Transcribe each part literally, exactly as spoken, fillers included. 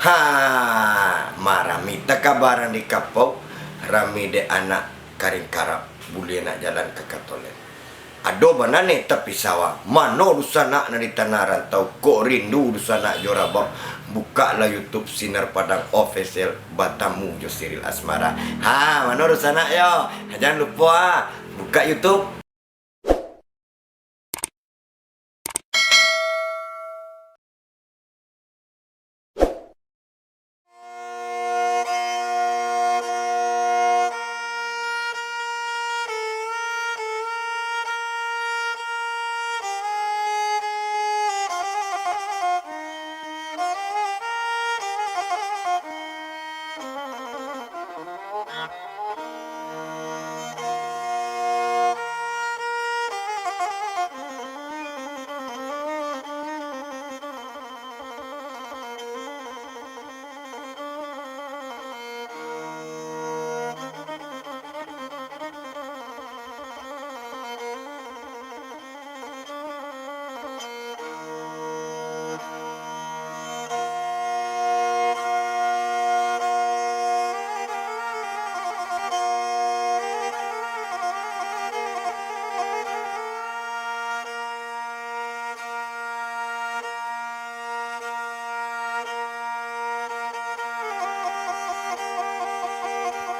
Ha, marami takabarang di kapau, rami dek anak karing karap, buliah nak jalan ka katolen. Ado bana ne tapi sawah, mano dunsanak nan di tanah rantau, kok rindu dunsanak jo rabau, bukaklah YouTube Sinar Padang Official, batamu jo Siril Asmara. Ha, mano dunsanak yo? Jan lupo, ha, bukak YouTube.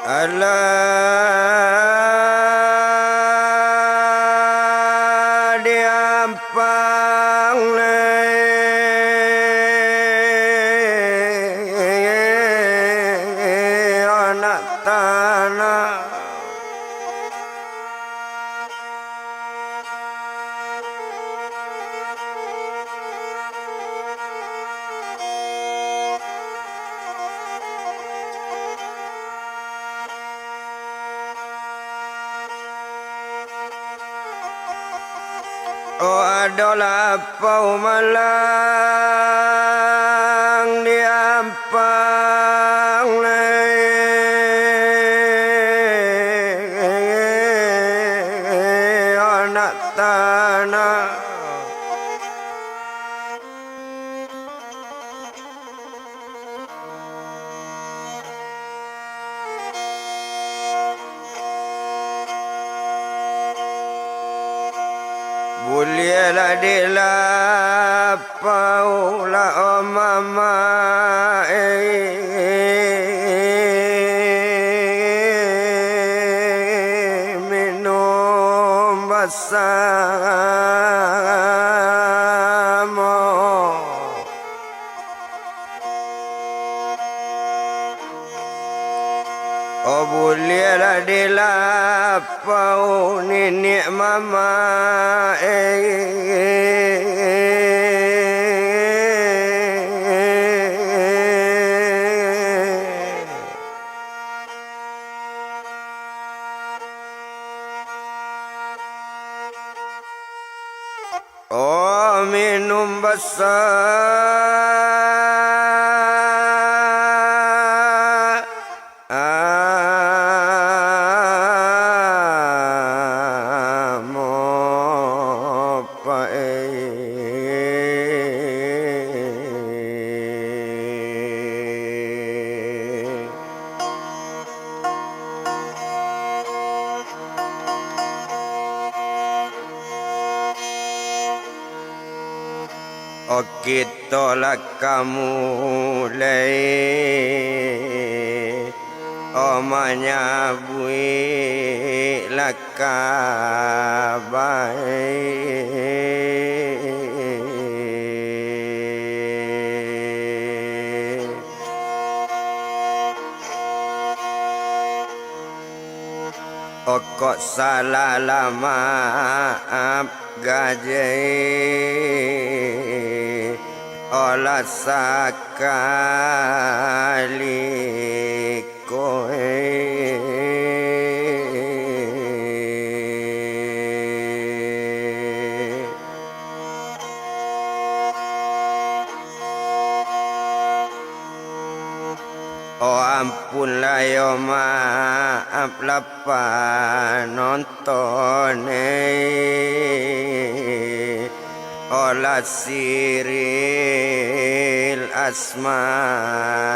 Alah diampang lai anak tanah. Oh, adolah paumalang diampang lai anak tanah. Buliahlah dilapau lah, oh mama, eh, minum basamo. Oh, buliahlah dilapau niniak mamak, eh. Oh, minum basa. Amo pae. Oh, kito lah ka mulai, oh, manyabuik lah ka baik. Okok salah lah maaf gajai, olah sakali ko, eh. Oh, ampunlah yo, maaflah panonton, eh. Olah siril asmarae.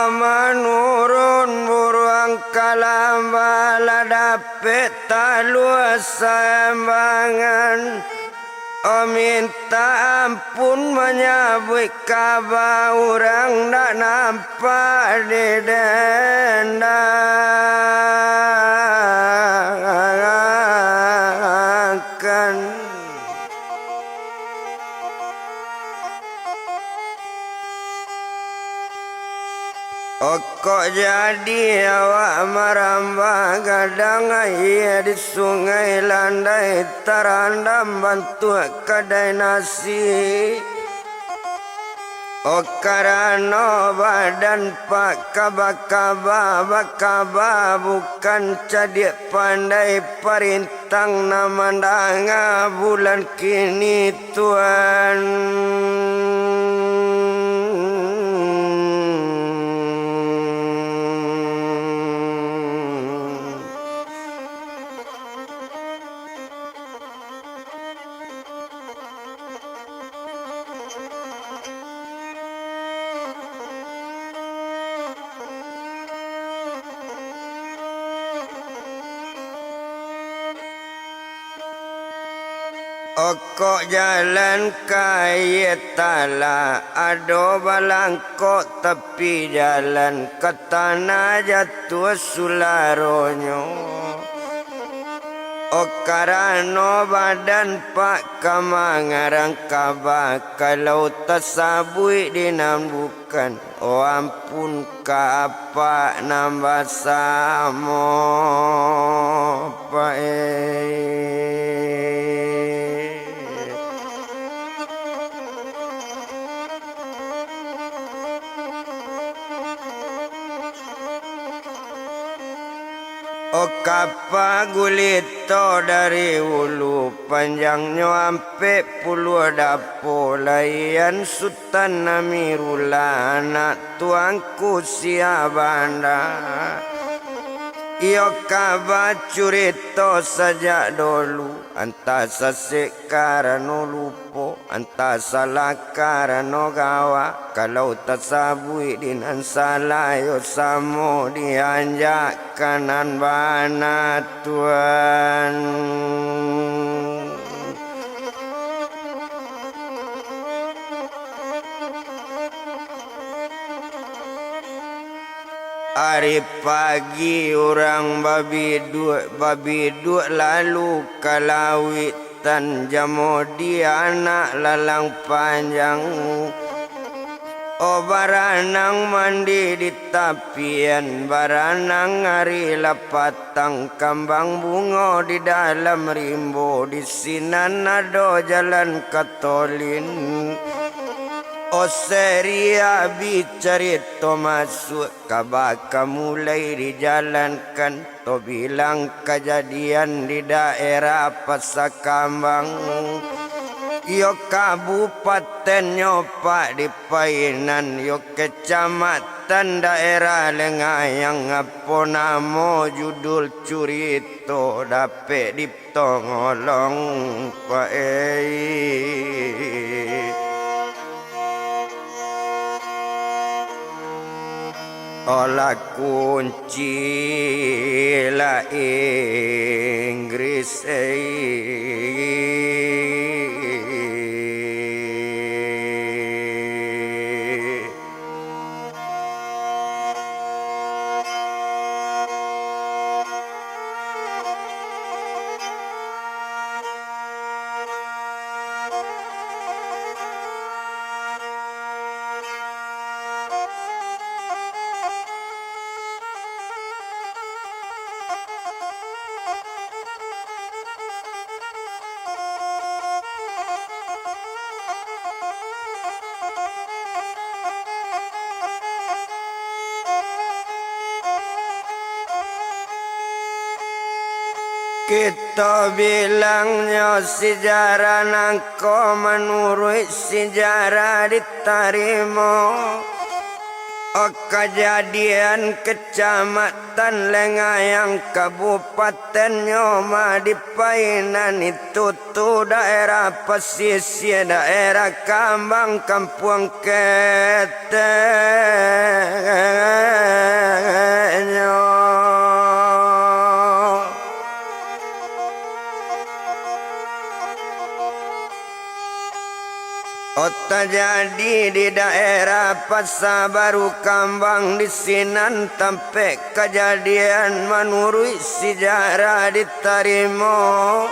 Manurun buruang kalamba lah dapek taluah saembangan. Oh, mintak ampun manyabuik kaba urang ndak nampak didendakan. Okok jadi awak marambah gadang aia di Sungai Landai tarandam bantuak kadai nasi. Oh, karano badan pak kaba-kaba, bakaba bukan cadiak pandai parintah. Tang nan mandanga bulan kini, Tuan. Okok jalan ka aia talak, ado balangkok tapi jalan ka tanah jatuah sularonyo. Oh, karano badan pak ka mangarang kaba, kalau tasabuik di nan bukan, oh, ampun ka apak nan basamo, Pak, eh. Oh, kapa gulito dari ulu, panjangnyo ampek puluah dapo, lahian Sutan Amirullah, anak Tuanku Syah Banda. Iyo ka bacurito sajak dolu, antah sasek karano lupo, antah salah karano gawa. Kalau tasabuik di nan salah, yo samo dianjak ka nan bana, Tuan. Ari pagi urang babiduak, babiduak lalu ka lauik, tan jamo di anak lalang panjang. Oh, baranang mandi di tapian, baranang ari lapatang, kambang bungo di dalam rimbo, di sinan ado jalan ka Tolin. Oh, sariak bi carito masuak, kaba ka mulai dijalankan. Tobilang kajadian di daerah Pasar Kambang, iyo kabupatennyo pak di Painan, iyo kecamatan daerah Lengayang, apo namo judul curito dapek di tongolong, Pak, eh. Olah kunci lah Inggris, eh. Kito bilangnyo sejarah nangko manuruik sejarah ditarimo. O kajadian Kecamatan Lengayang, Kabupatennyo Madipai nan itu tu daerah pasisia, daerah kambang Kampuang Ketengnyo. O tajadi di daerah Pasa Baru Kambang di sinan tampek kajadian manuruik sejarah ditarimo.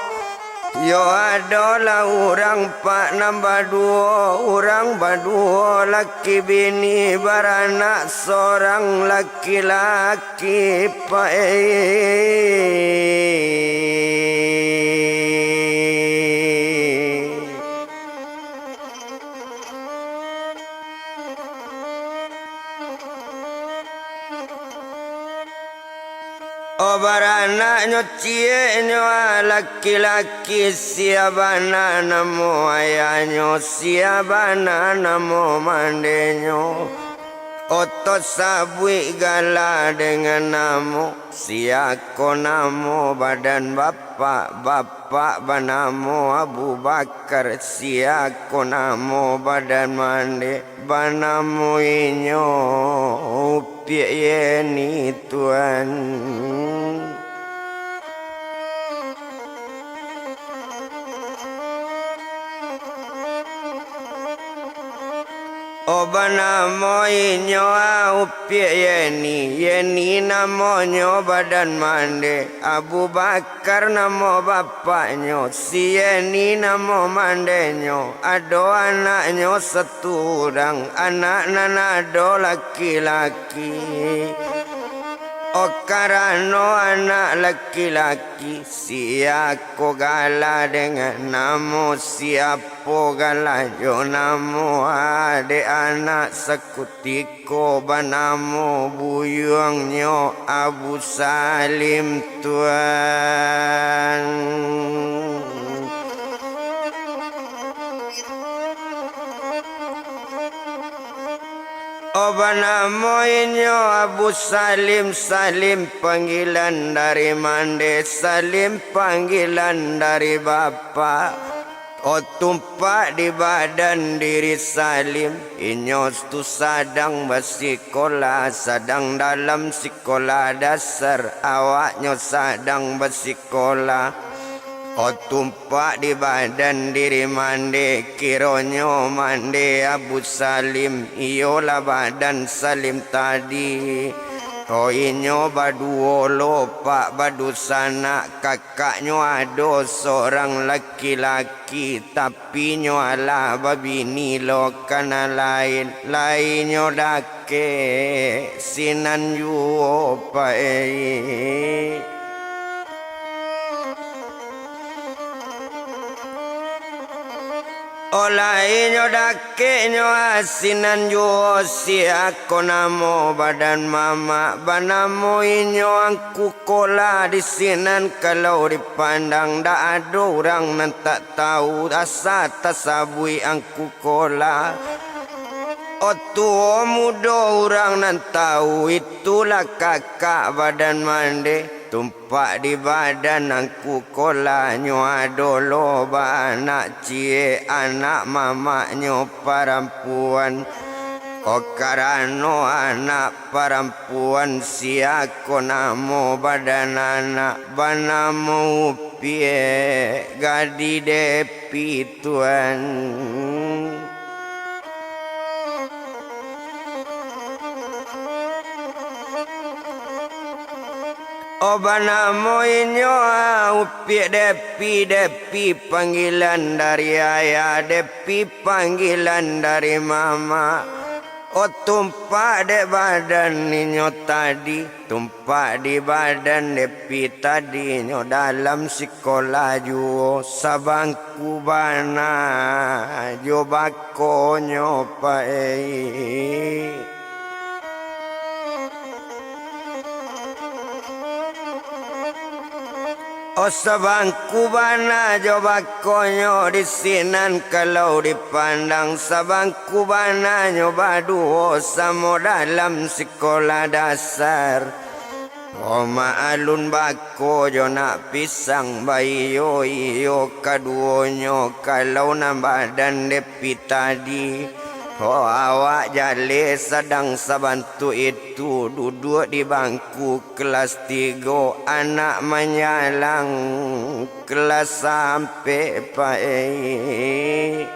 Yo adolah urang pak nan baduo, urang baduo laki bini baranak sorang laki-laki. Kipai. O baranaknyo cieknyo, a laki-laki, sia bana namo ayahnyo, sia bana namo mandenyo. Oto sabuik gala dengan namo, sia ko namo badan bapak, bapak banamo Abu Bakar, sia ko namo badan mande, banamo inyo Upiak Yeni, Tuan. O banamo inyo, a, Upiak Yeni, Yeni namonyo badan mande, Abu Bakar namo bapaknyo, si Yeni namo mandenyo, ado anaknyo saturang, anak nan ado laki-laki. O karano anak laki-laki, sia ko gala dengan namo, sia po gala jo namo, a, dek anak sakutiko banamo buyuangnyo Abu Salim, Tuan. O banamo inyo Abu Salim, Salim panggilan dari mande, Salim panggilan dari bapak. O tumpak di badan diri Salim, inyo tu sadang basikolah, sadang dalam sikolah dasar, awaknyo sadang basikolah. O tumpak di badan diri mande, kironyo mande Abu Salim, iyolah badan Salim tadi. O inyo baduo lo pak badusanak, kakaknyo ado sorang laki-laki, tapi nyo alah babini lo ka nan lain, lai nyo dakek sinan juo pai. O lai nyo dakeknyo a sinan juo, sia ko namo badan mamak, banamo inyo Angku Kola di sinan. Kalau dipandang, dak ado urang nan tak tau asa tasabuik Angku Kola. O tuo mudo urang nan tau, itulah kakak badan mande. Tumpak di badan Angku Kola nyo ado lo baanak ciek, anak mamaknyo parampuan. O karano anak parampuan, sia ko namo badan anak, banamo Upiak Gadih Depi, Tuan. O banamo inyo a Upiak Depi, Depi panggilan dari ayah, Depi panggilan dari mamak. O tumpak dek badan inyo tadi, tumpak di badan Depi tadi, nyo dalam sikolah juo, sabangku bana jo bakonyo pai. Sabangku bana jo bakonyo di sinan kalau dipandang, sabangku bananyo baduo samo dalam sikolah dasar. Omak alun bako jo nak pisang, baiyo-iyo kaduonyo kalau nan badan depi tadi. Ho awak jaleh sadang sabantuak itu, duduak di bangku kelas tigo, anak manyalang kelas ampek paik.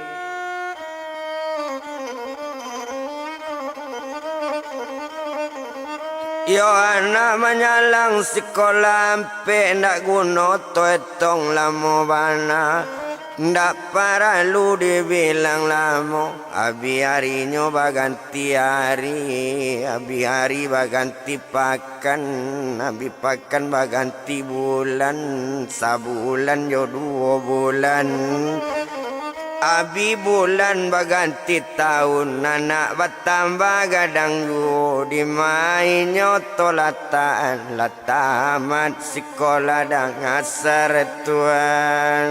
Iyo anak manyalang sikolah ampek, ndak guno toetong lamo bana. Ndak paralu dibilang lamo, abih arinyo baganti ari, abih ari baganti pakan, abih pakan baganti bulan, sabulan jo duo bulan. Abih bulan baganti taun, anak batambah gadang juo, di ma inyo to latakan, lah tamat sikolah dang asar tuan.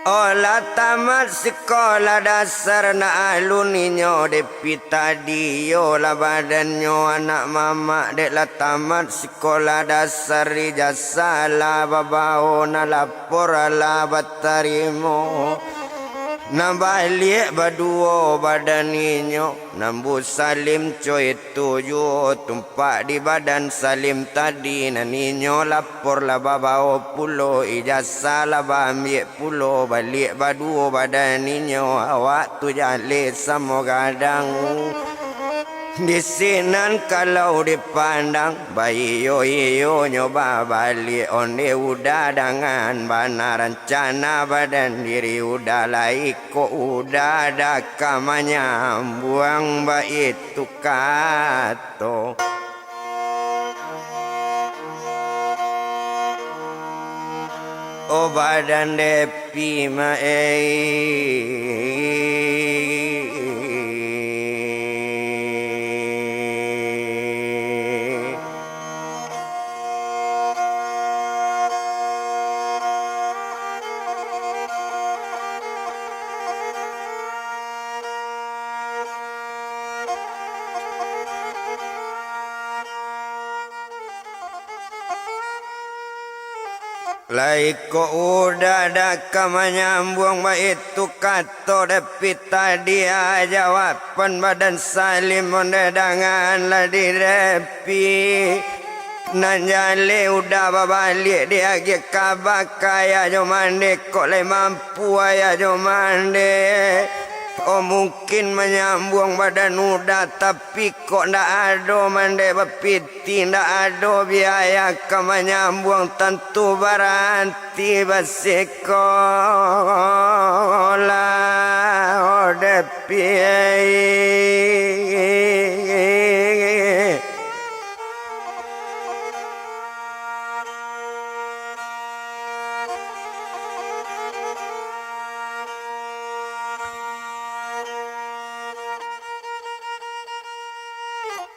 Oh, lah tamat sikolah dasar nak alun inyo depi tadi, iyolah badannyo anak mamak dek lah tamat sikolah dasar, ijazah lah babao, nan lapor lah batarimo. Nan baliak baduo badan inyo, nan Bu Salim co itu juo tumpak di badan Salim tadi, nan inyo lapor lah babao pulo, ijazah lah baambiak pulo, baliak baduo badan inyo, awak tu jaleh samo gadang. Di sinan kalau dipandang, baiyo-iyonyo babaliak onde Uda dangan bana rancana badan diri Uda lai. Kok Uda dak ka manyambuang baitu kato. Oh, badan depi ma ei. Lai kok Uda dak ka manyambuang baitu kato, depi tadi jawaban badan Salim onde dangan lah di depi. Nan jaleh Uda babaliak diagiah kaba ka ayah jo mande, kok lai mampu ayah jo mande. Oh, mungkin manyambuang badan Uda, tapi kok ndak ado mande bapiti, ndak ado biaya ka manyambuang, tantu baranti basikolah, oh, depi.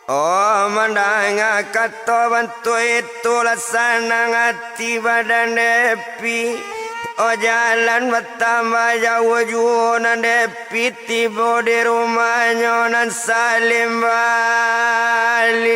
Oh, mandanga kato bantuak itu lah sanang ati badan Depi. Oh, jalan batambah jauah juo nan Depi tibo di rumahnyo nan Salim baliak.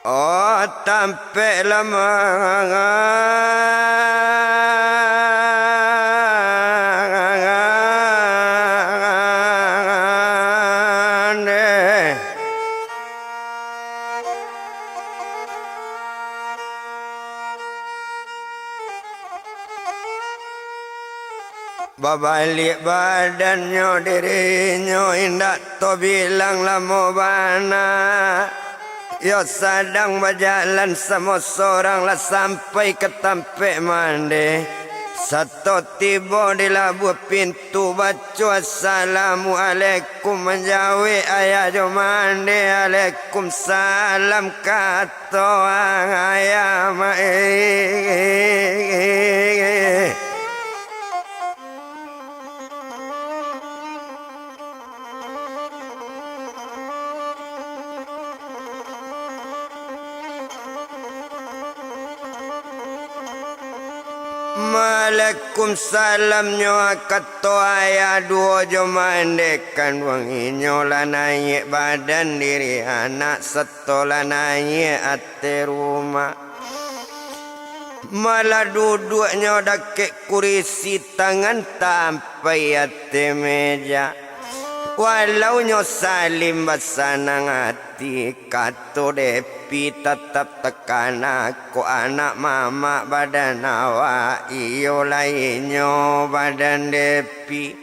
Oh, tampek lamah. Babaliak badannyo dirinyo, indak tabilang lamo bana. Iyo sadang bajalan samo sorang lah sampai ka tampek mande. Sato tibo di labuah pintu, baco assalamualaikum, manjawek ayah jo mande, "Alaikumsalam," kato ayah ma-, "Waalaikumsalam nyo," kato ayah duo jo mande kanduang inyo, lah naiak badan diri anak, sato lah naiak ateh rumah. Malah duduaknyo dakek kurisi, tangan tampai ateh meja. Walau nyo Salim basanang ati, kato Depi tatap takana, "Kok anak mamak badan awak, iyo lai nyo badan Depi."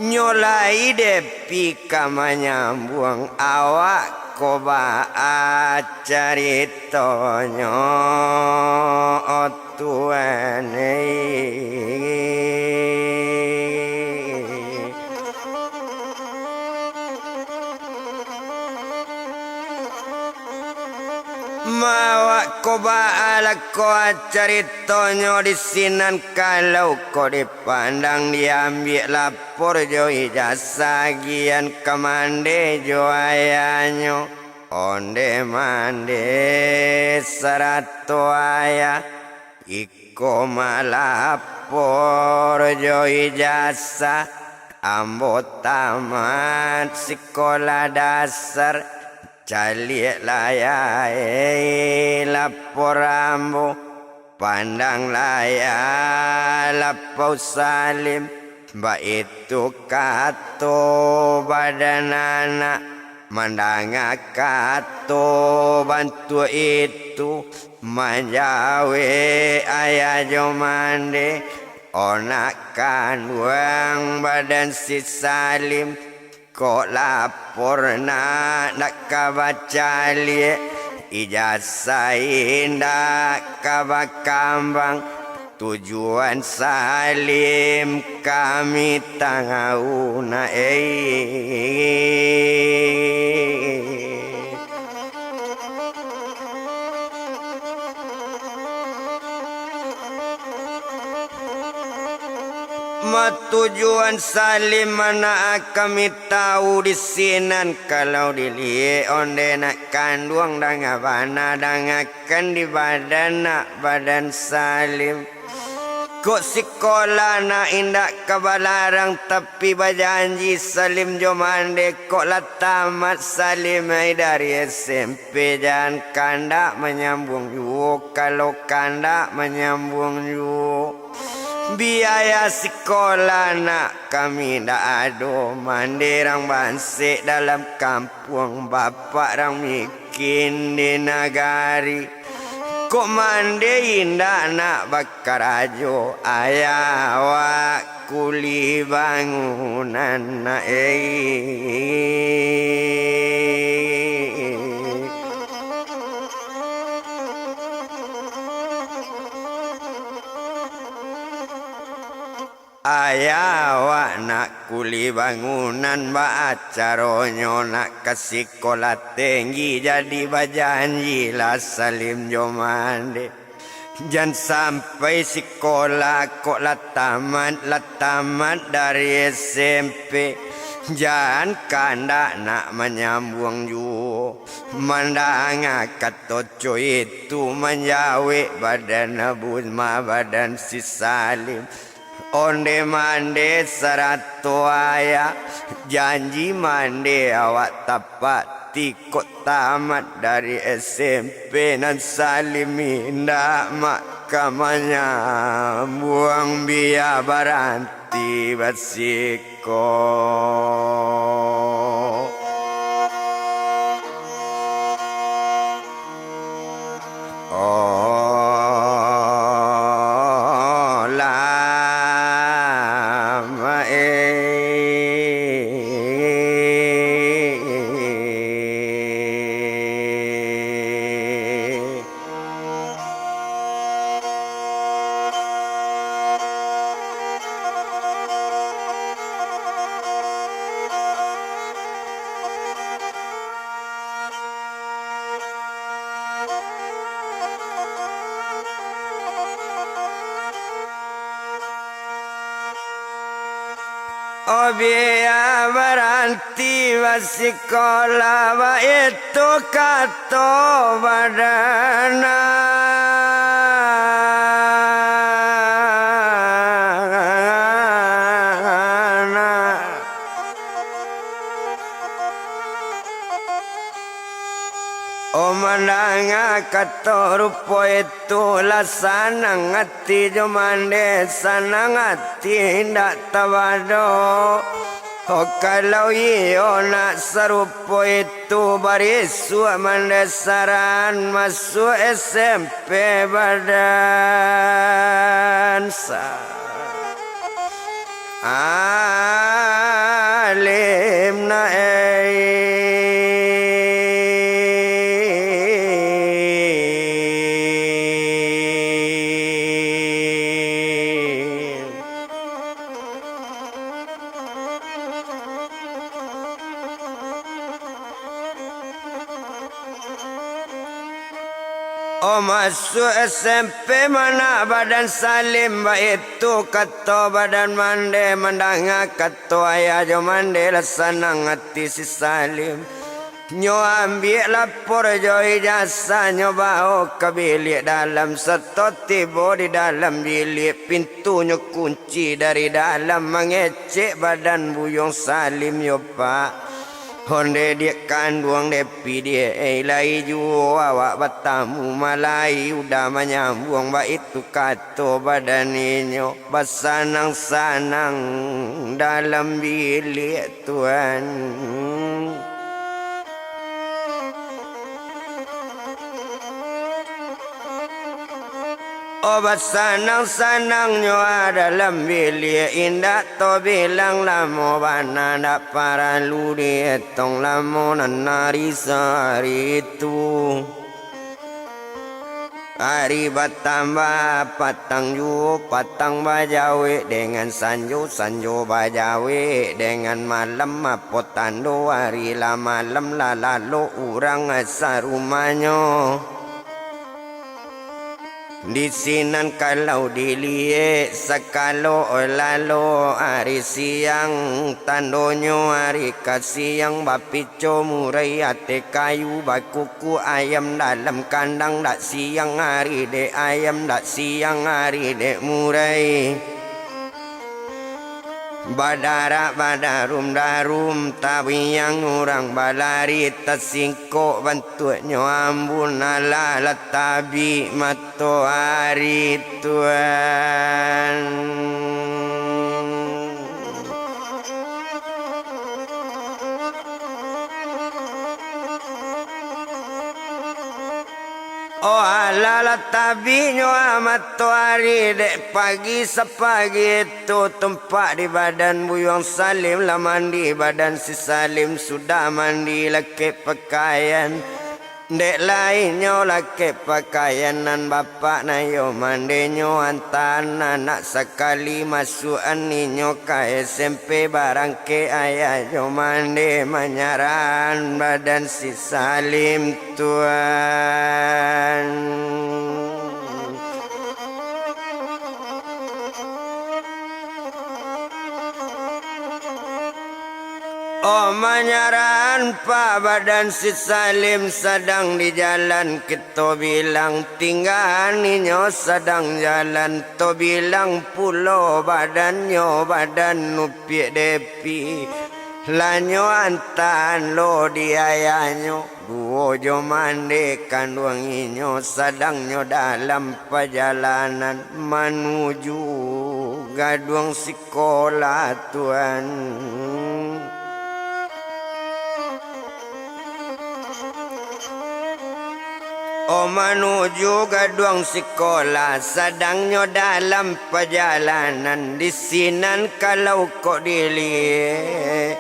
Nyo lai Depi ka manyambuang, awak ko baa caritonyo, o tuan ei. Mawak ko baa lah ko caritonyo di sinan, kalau ko dipandang, diambiak lapor jo ijasah, agiahan ka mande jo ayahnyo. Onde mande sarato ayah, iko malapor jo ijasah, ambo tamat sikolah dasar. Caliak lai lapor ambo, pandang lai lapau Salim, baitu kato badan anak. Mandanga kato bantuak itu, manjawek ayah jo mande, o nak kanduang badan si Salim. Kok lapor nak, nak ka bacaliak, ijasah indak ka bakambang, tujuan Salim kami tangau nak ei. Ma tujuan Salim anak kami tau di sinan, kalau diliek onde nak kanduang, danga bana dangakan di badan nak badan Salim. Kok sikolah nak indak ka balarang, tapi bajanji Salim jo mande, kok lah tamat Salim ai dari S M P, jan kandak manyambuang juo, kalau kandak manyambuang juo. Biaya sikolah nak kami ndak ado, mande rang bansek dalam kampuang, bapak rang miskin di nagari. Kok mande indak nak bakarajo, ayah awak kuli bangunan nak ei. Ayah awak nak kuli bangunan, baa caronyo nak ka sikolah tenggi, jadi bajanjilah Salim jo mande. Jan sampai sikolah kok lah tamat, lah tamat dari S M P, jan kandak nak manyambuang juo. Mandanga kato co itu, manjawek badan Abu ma badan si Salim. Onde mande sarato ayah, janji mande awak tapati, kok tamat dari S M P nan Salim indak mak ka manyambuang, bia baranti basiko. Oh, lama, eh. Bia baranti basikolah, baitu kato badan. Oh, mandanga kato rupo itu, lah sanang ati jo mande, sanang ati indak tabado. Oh, kalau iyo nak sarupo itu, barisuak mande saran masuak S M P badan sa-, Alim na ei. Oh, masuak S M P ma nak badan Salim, baitu kato badan mande, mandanga kato ayah jo mande, lah sanang ati si Salim. Nyo ambiak lapor jo ijasah, nyo bao ka biliak dalam, sato tibo di dalam biliak, pintu nyo kunci dari dalam, mangecek badan Buyuang Salim yo, Pak. Onde diak kanduang dek pidiak, ei, lai juo awak batamu, malai udah manyambuang, baitu kato badan inyo, basanang-sanang dalam biliak, Tuan. Oh, basanang-sanangnyo dalam biliak, indak tabilang lamo bana, ndak paralu dietong lamo nan ari sahari tu. Ari batambah, patang juo, patang bajawek dengan sanjo, sanjo bajawek dengan malam, apo tando ari lah malam, lah lalok urang sarumahnyo. Di sinan kalau diliek, sakalo lalok ari siang, tandonyo ari ka siang, bapico murai ateh kayu, bakukuak ayam dalam kandang, dak siang ari dek ayam, dak siang ari dek murai. Badarak badarum-darum, tabiang urang balari, tasingkok bantuaknyo ambun, alah lah tabik matoari, Tuan. Oh, alah lah tabiknyo matoari dek pagi sapagi tu, tumpak di badan Buyuang Salim lah mandi, badan si Salim sudah mandi, lakek pakaian. Dek lainyo lakek pakaian nan bapak nan iyo mandenyo, antaan anak sakali masuakan inyo ka S M P, barangkek ayah jo mande manyaraan badan si Salim, Tuan. Oh, manyaraan pak badan si Salim sadang di jalan, kito bilang tinggaan inyo sadang jalan, to bilang pulo badannyo badan upiak depi, lanyo antaan lo di ayahnyo. Duo jo mande kanduang inyo sadang nyo dalam pajalanan manuju gaduang sikolah, Tuan. Oh, manuju gaduang sikolah, sadang nyo dalam pajalanan, di sinan kalau kok diliek,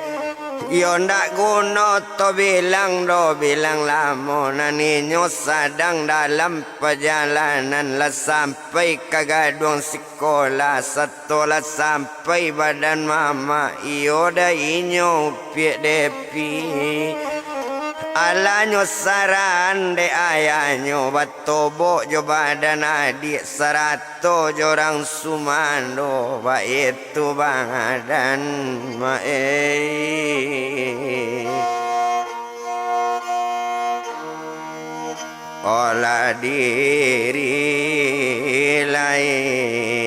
iyo ndak guno to bilang do, bilang lamo nan inyo sadang dalam pajalanan, lah sampai ka gaduang sikolah, sato lah sampai badan mamak, iyo dek inyo upiak depi. Alanyo saran dek ayahnyo, batobok jo badan adiak, sarato jo urang sumando, baitu bangadan maeh. Olah diri lainyo,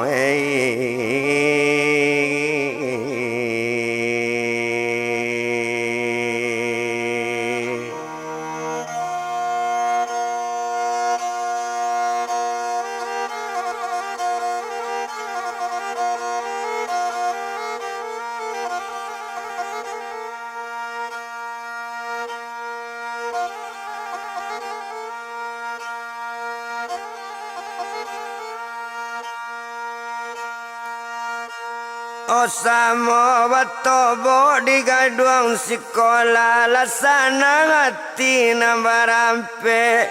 eh. Osamo batobok di gaduang sikolah, lah sanang ati nan barampek.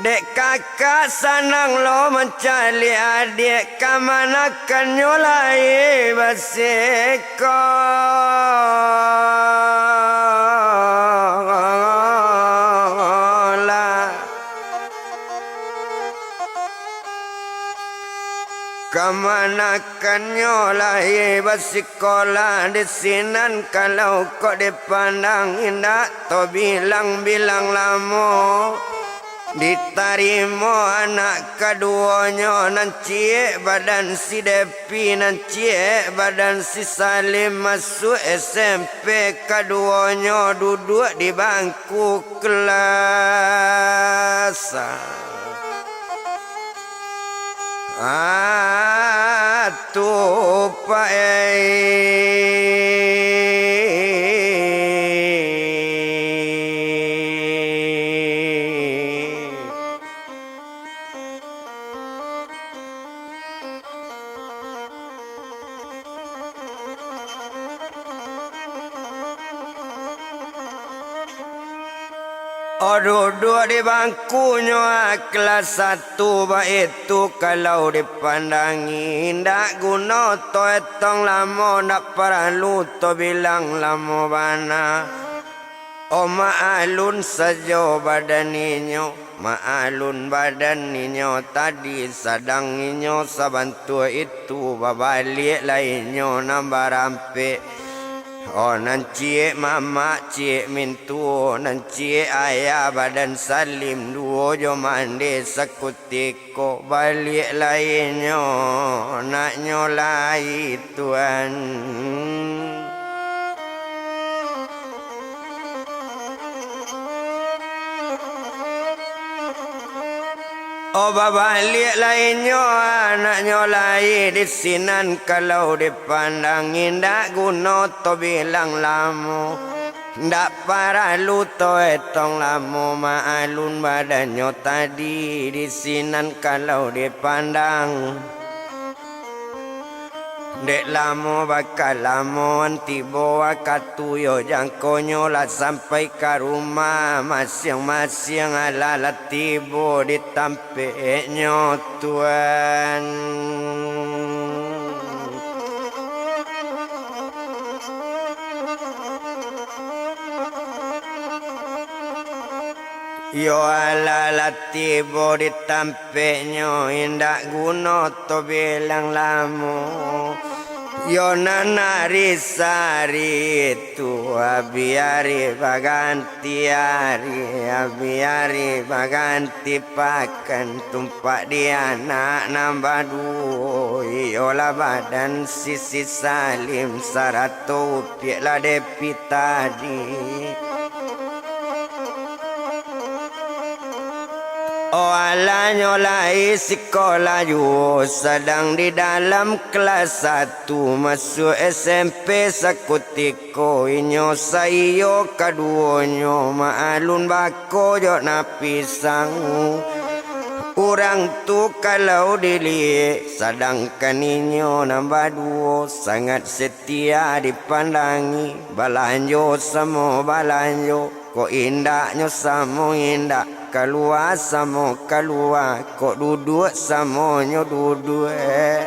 Dek kakak sanang lo mancaliak adiak, kamanakannyo lahia basikolah. Kamanakannyo lahia basikolah, di sinan kalau kok dipandang indak tabilang-bilang lamo. Ditarimo anak kaduonyo, nan ciek badan si Depi, nan ciek badan si Salim, masuak S M P, kaduonyo duduak di bangku kelas. Ah, tupak, eh. Oh, duduak di bangkunyo, ah, kelas satu, baitu kalau dipandangi, indak guno to etong lamo, ndak paralu to bilang lamo bana. Oh, maalun sajo badan inyo, maalun badan inyo tadi, sadang inyo sabantuak itu, babaliak lai inyo nan barampek. Oh, nan ciek mamak, ciek mintuo, nan ciek ayah, badan Salim duo jo mande sakutiko, baliak lai inyo, naknyo lai, Tuan. Oh, babaliak lai inyo, anaknyo lai di sinan kalau dipandang, indak guno to bilang lamo, ndak paralu to etong lamo, maalun badannyo tadi di sinan kalau dipandang. Dek lamo bakalamoan tibo wakatu, yo jangkonyo lah sampai ka rumah masiang-masiang, alah lah tibo di tampeknyo, Tuan. Yo alah lah tibo di tampeknyo, indak guno to bilang lamo. Yo nan ari sari tu, abi ari baganti ari, abi ari baganti pakan, tumpak di anak nan baduo, iyolah badan si Salim sarato Piak lah Depi tadi. Oh, alanyo lai sikolah juo, sadang di dalam kelas satu, masuak S M P sakutiko, inyo saiyo kaduonyo, maalun bako jo nan pisang. Urang tu kalau diliek, sadangkan inyo nan baduo sangat setia dipandangi, balanjo samo balanjo, kok indaknyo samo indak, kalua samo kalua, kok duduak samonyo duduak.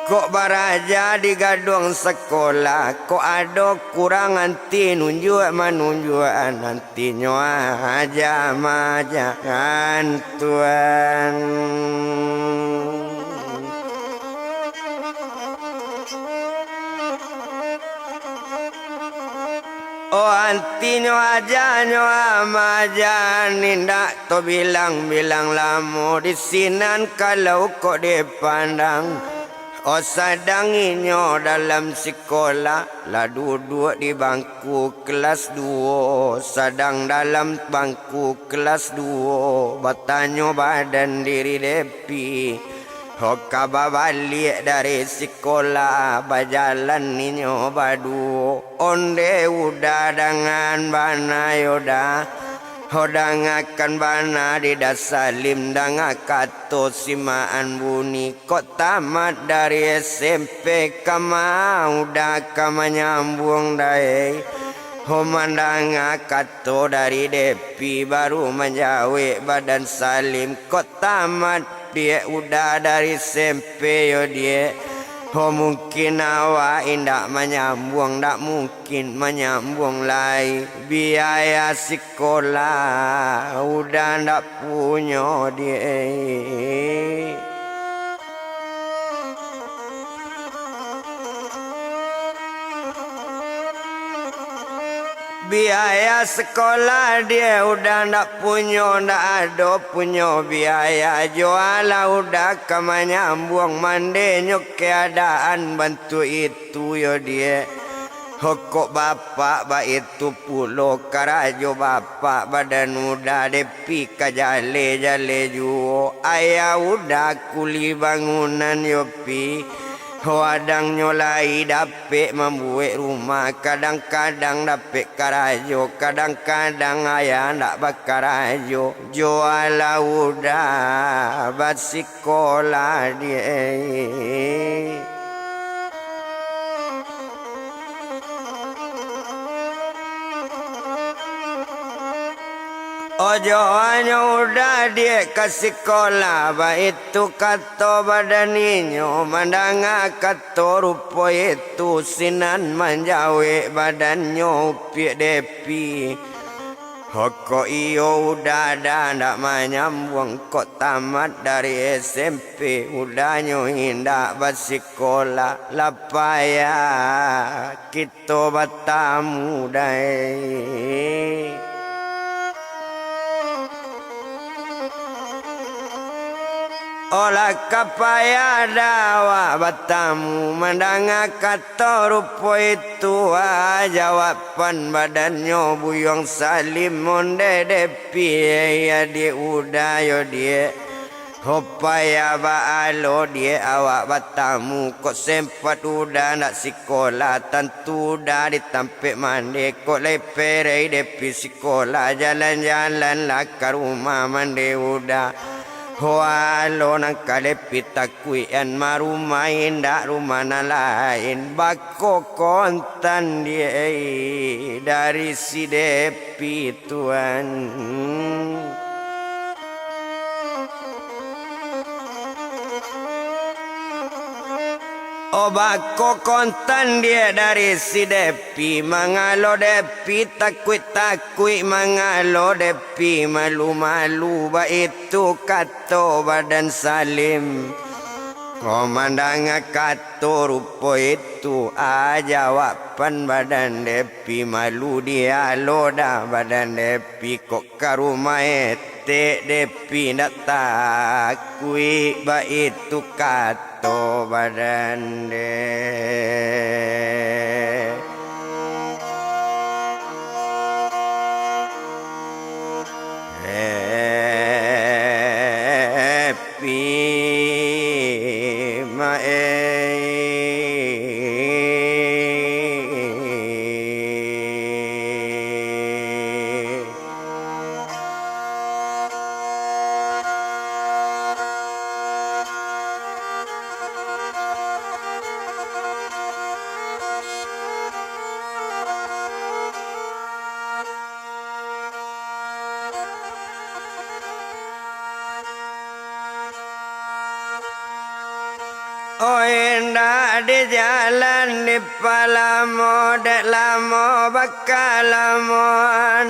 Kok baraja di gaduang sakolah, kok ado kurang anti nunjuak manunjuakan, antinyo aja maajakan tuan. Oh, antinyo ajanyo amajan, indak to bilang-bilang lamo di sinan kalau kok dipandang. Oh, sadang inyo dalam sikolah, lah duduak di bangku kelas duo, sadang dalam bangku kelas duo, batanyo badan diri Depi. Ho ka babaliak dari sikolah, bajalan inyo baduo. Onde Uda dangaan bana yo Da. Ho dangakan bana di Da Salim, danga kato simaan bunyi. Kok tamat dari S M P ka ma Uda ka manyambuang Da e. Ho mandanga kato dari Depi, baru manjawek badan Salim. Kok tamat Diak Uda dari S M P yo Diak. Ho mungkin awak indak manyambuang, ndak mungkin manyambuang lai. Biaya sikolah Uda ndak punyo Diak. Biaya sekolah Diak Uda ndak punyo, ndak ado punyo biaya. Joalah Uda ka manyambuang, mandenyo keadaan bantuak itu yo Diak. Ho kok bapak baitu pulo karajo bapak, badan Uda Depi ka jaleh-jaleh juo. Ayah Uda kuli bangunan yo Pi. Ho adangnyo lai dapek mambuek rumah, kadang-kadang dapek karajo, kadang-kadang ayah ndak bakarajo. Joalah Uda basikolah Diak. Ojo anyo Uda Diak ka sikolah, baitu kato badan inyo. Mandanga kato rupo itu, sinan manjawek badannyo upiak Depi. Ho kok iyo Uda Da ndak manyambuang, kok tamat dari S M P Udanyo indak basikolah, lah payah kito batamu Da e. Olah ka payah Da awak batamu, mandanga kato rupo itu, ah, jawaban badannyo Buyuang Salim. Onde Depi, eh, adiak Uda yo Diak. Ho payah baa lo Diak awak batamu, kok sempat Uda ndak sikolah, tantu Uda di tampek mande, kok lai perei Depi sikolah, jalan-jalanlah ka rumah mande Uda. Ho alo nan ka Depi takuikan, marumah indak rumah nan lain, bako kontan Diak, eh, dari si Depi. Tuan. Oh, bako kontan Diak dari si Depi, mangalo Depi takuik-takuik, mangalo Depi malu-malu, baitu kato badan Salim. Ko mandanga kato rupo itu, ah, jawaban badan Depi, malu dialo Da badan Depi, kok ka rumah etek Depi ndak takuik, baitu kato badan Depi. Pi ma e. Indak di jalan dipalamo, dek lamo bakalamoan.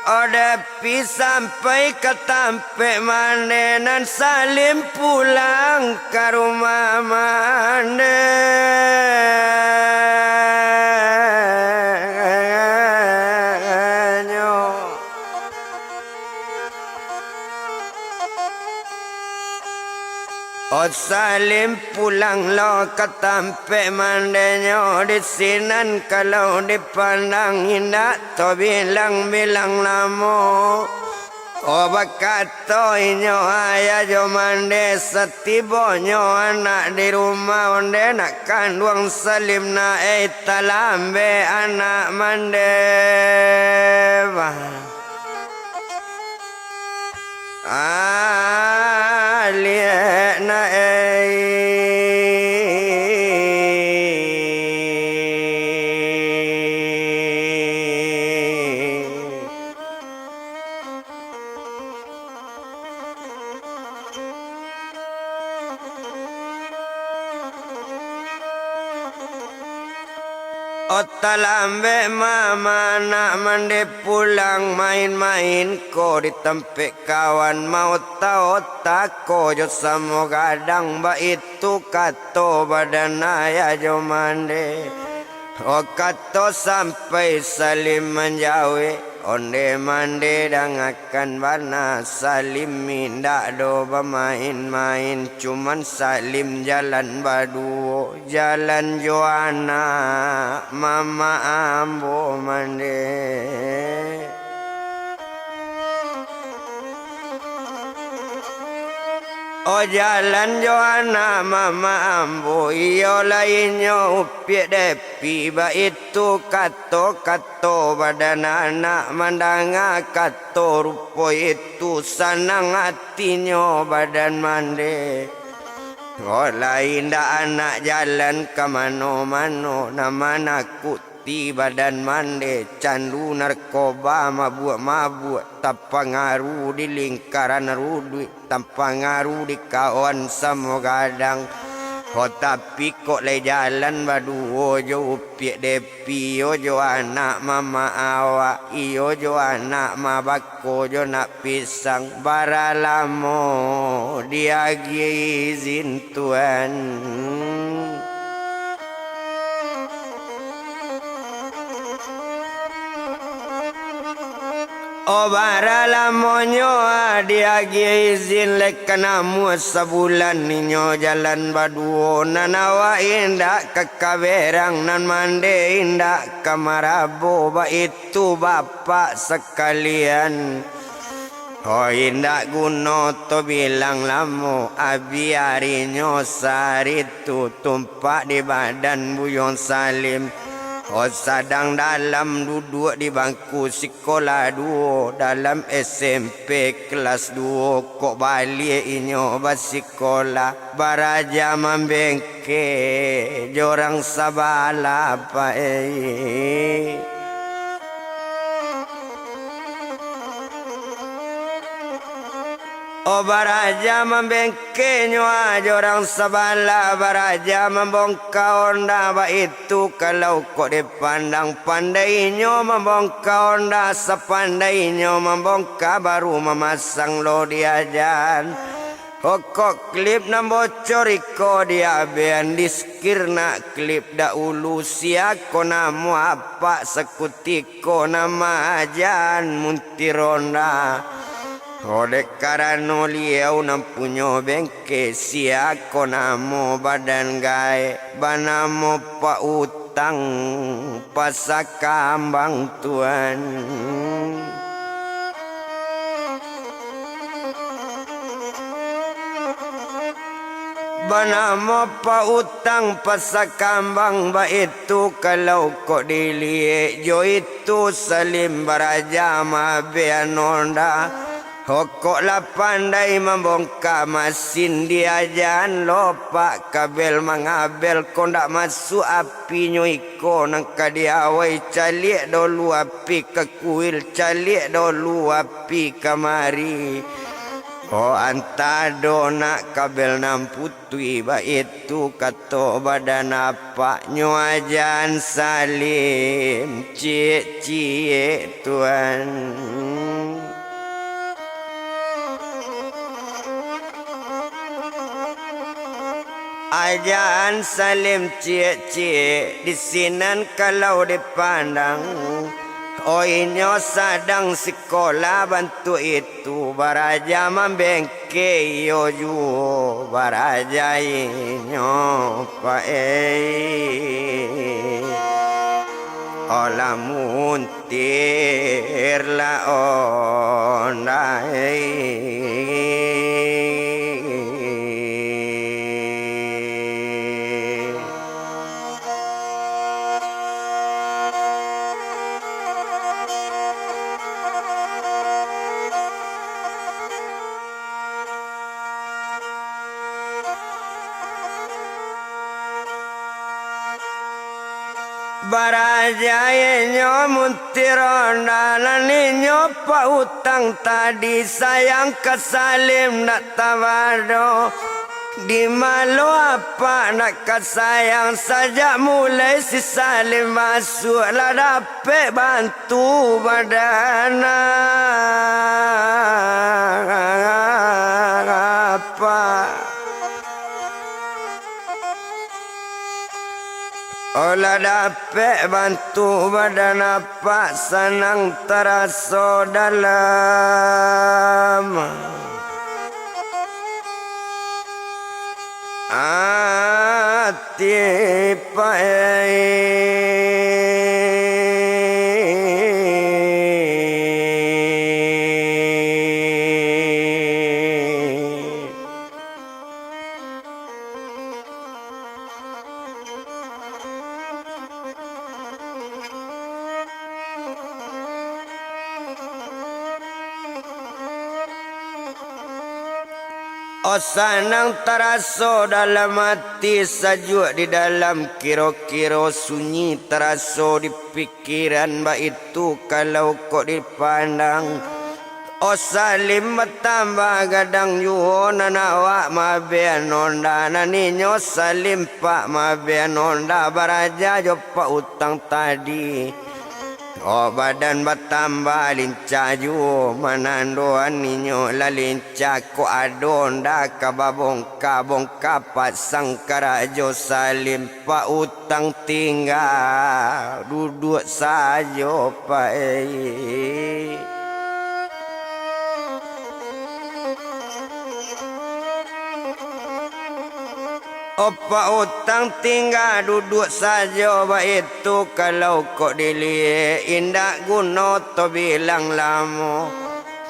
Odepi sampai ka tampek mande, nan Salim pulang ka rumah mandenyo. O Salim pulang lo ka tampek mandenyo, di sinan kalau dipandang indak tabilang-bilang lamo. O bakato inyo ayah jo mande, satibonyo anak di rumah, onde nak kanduang Salim nak, ei talambek anak mande, bah. Aliek na ei. O talambek mama anak mande pulang, main-main ko di tampek kawan, maota-ota ko jo samo gadang, baitu kato badan ayah jo mande. O kato sampai Salim manjawek, onde mande dangakan bana, Salim indak do bamain-main, cuman Salim jalan baduo. Jalan jo anak mama ambo mande. O jalan jo anak mama ambo, iyo lai inyo upiak depi, baitu kato-kato badan anak, mandanga kato rupo itu, sanang atinyo badan mande. Kok lai indak anak jalan ka mano-mano, nan manakuti badan mande, candu narkoba, mabuak-mabuak, tapangaruh di lingkaran ruduik, tapangaruh di kawan samo gadang. Ho tapi kok lai jalan baduo jo upiak depi, iyo jo anak mama awak, iyo jo anak mabako jo nak pisang, bara lamo diagiah izin Tuan. O bara lamonyo diagiah izin, lai ka namuah sabulan inyo jalan baduo, nan awak indak ka kaberang, nan mande indak ka marabo, baitu bapak sakalian. Ho indak guno tabilang lamo, abih arinyo sahari tu tumpak di badan Buyuang Salim. Ho sadang dalam duduak di bangku sikolah duo, dalam S M P kelas duo, kok baliak inyo basikolah, baraja mambengke jo urang sabalah, Pak, ei. O baraja mambengke nyo jo urang sabalah, baraja mambongka onda, baitu kalau kok dipandang, pandai inyo mambongka onda, sapandai inyo mambongka baru mamasang lo diajan. Ho kok klip nan bocor iko diabean, diskir nak klip dahulu, sia ko namo apak sakutiko, nan maajan muntir onda. Ho dek karano liau nan punyo bengke, sia ko namo badan gaek, banamo Pak Utang. Pasa Kambang, Tuan. Banamo Pak Utang Pasa Kambang, baitu kalau kok diliek jo itu Salim baraja mabean onda. Ho kok lah pandai mambongka masin diajan lo, Pak, kabel mangabel ko ndak masuak apinyo iko nan ka diawai, caliak dolu api ka kuil, caliak dolu api kamari. Oh, antado nak kabel nan putuih, baitu kato badan apaknyo Ajan Salim, ciek-ciek tuan. Ajan Salim ciek-ciek, di sinan kalau dipandang, oh, inyo sadang sikolah bantuak itu, baraja mambengke iyo juo, baraja inyo paeh. Oh, lamun tir lah ondai. Baraja inyo muntir onda, nan inyo pautang tadi, sayang ka Salim ndak tabado. Di malo apak ndak ka sayang, sajak mulai si Salim masuak, lah dapek bantu badan apak. Oh, lah dapek bantu badan apak, sanang taraso dalam ati, Pak. Oh, sanang taraso dalam ati, sajuak di dalam kiro-kiro, sunyi taraso di pikiran, baitu kalau kok dipandang. Oh, Salim batambah gadang juo, nan awak maabian onda, nan inyo Salim pak maabian onda, baraja jo pak utang tadi. Oh, badan batambah lincah juo, manandoan inyo lah lincah, kok ado onda ka babongka-bongka, pasang karajo Salim, pak ut- Utang tingga duduak sajo, Pak, eh. Opak utang tingga duduak sajo, baitu kalau kok diliek, indak guno to bilang lamo,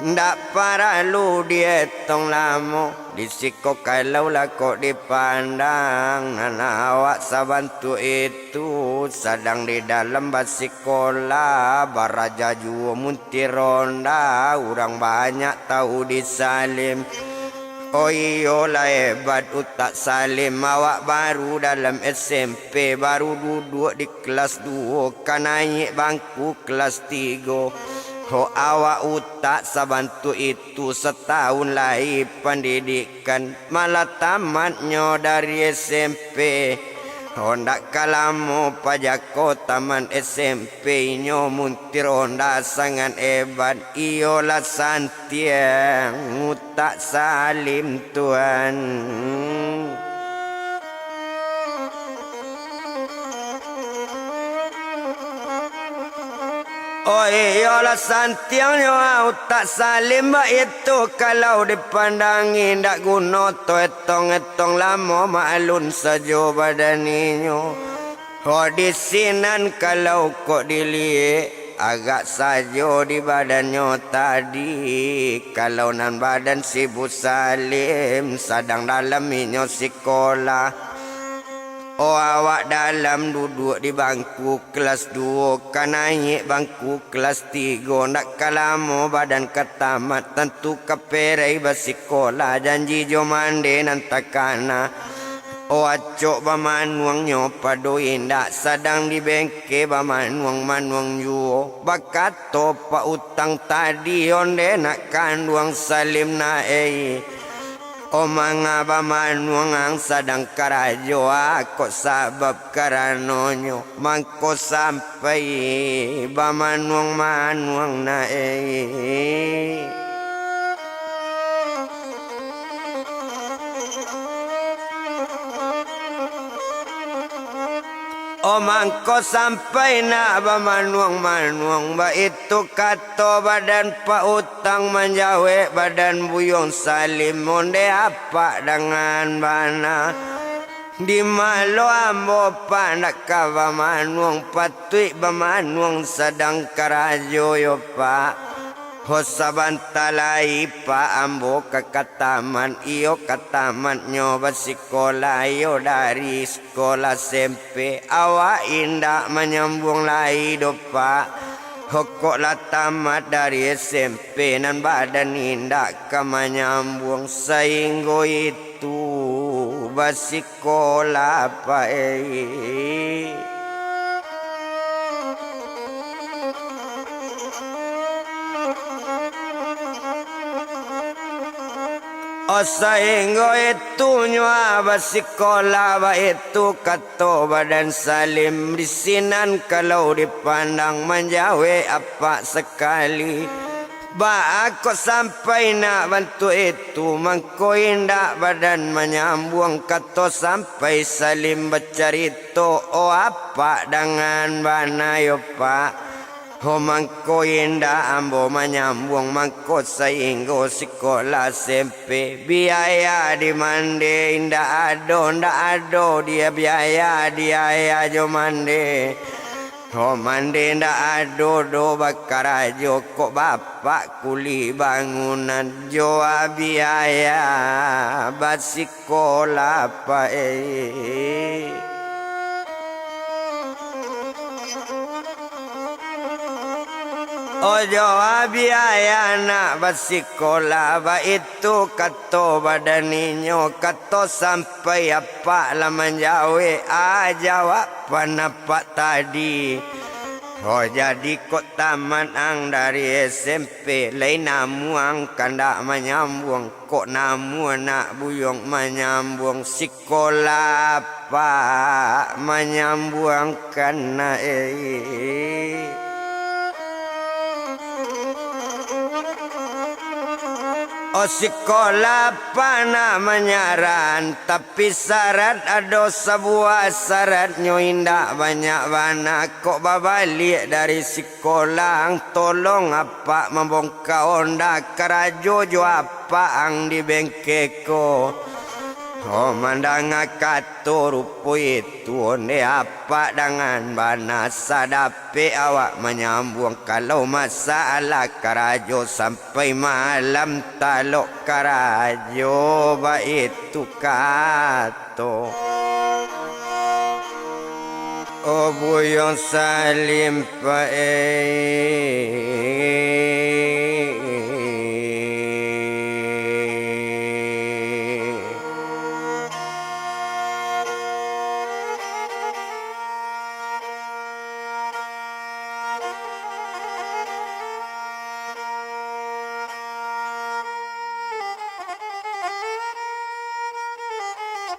ndak paralu dietong lamo. Di siko kalau lah kok dipandang, nan awak sabantuak itu sadang di dalam basikolah, baraja juo muntir ronda, urang banyak tahu di Salim. Oh iyolah, hebat utak Salim, awak baru dalam S M P, baru duduak di kelas duo, ka naiak bangku kelas tigo. Ho, awak utak sabantuak itu, satahun lai pandidikan, malah tamatnyo dari S M P. Ho, ndak ka lamo paja ko tamat S M P, inyo muntir ronda sangat hebat, iyolah santiang utak Salim, tuan. Oh iyolah, santiangnyo utak Salim, baitu kalau dipandangi, indak guno to etong-etong, lamo maalun sajo badan inyo. Oh, di sinan kalau kok diliek, agak sajo di badannyo tadi. Kalau nan badan si Bu Salim, sadang dalam inyo sikolah. Oh, awak dalam duduak di bangku kelas duo, ka naiak bangku kelas tigo, ndak ka lamo badan ka tamat, tantu ka perai basikolah, janji jo mande nan takana. O acok bamanuangnyo pado indak, sadang di bengke bamanuang-manuang juo. Bakato Pak Utang tadi, onde nak kanduang Salim na ei. O manga bamanuang ang sadang karajo, a kok sabab karanonyo mangko sampai bamanuang-manuang na ei. O mangko sampai nak bamanuang-manuang, baitu kato badan Pak Utang manjawek badan Buyuang Salim, onde apak dangan bana. Di malo ambo Pak ndak ka bamanuang, patuik bamanuang sadang karajo yo Pak. Ho sabanta lai Pak ambo ka katamat, iyo katamatnyo basikola iyo dari sikola S M P, awak indak manyambuang lai doh Pak. Ho kok lah tamat dari S M P nan badan indak ka manyambuang, sainggo itu basikola Pak ei. O sainggo itunyo basikola, baitu kato badan Salim, di sinan kalau dipandang manjawek apak sakali. Baa kok sampai nak bantuak itu, mangko indak badan manyambuang, kato sampai Salim bacarito, o apak dangan bana yo Pak. Ho mangko indak ambo manyambuang mangko sainggo sikola S M P. Biaya di mande indak ado, ndak ado di biaya di ayah jo mande. Ho mande ndak ado doh bakarajo, kok bapak kuli bangunan jo biaya basikola Pak ei. Ojo biaya nak basikola, baitu kato badan inyo, kato sampai apak lah manjawek, a jawab pandapat tadi. Oh jadi kok tamat ang dari S M P, lai namuah ang kandak manyambuang, kok namuah nak buyuang manyambuang sikola. Pak manyambuangkan na eh. O sikola Pak nak manyaran, tapi syarat ado sabuah syaratnyo indak banyak bana. Kok babaliak dari sikola, ang tolong apak mambongka onda karajo jo apak ang di bengke ko. Oh, mandanga kato rupo itu, onde apak dangan bana sadapek awak manyambuang, kalau masalah karajo sampai malam talok karajo, baitu kato. Oh, Buyuang Salim Pak eh.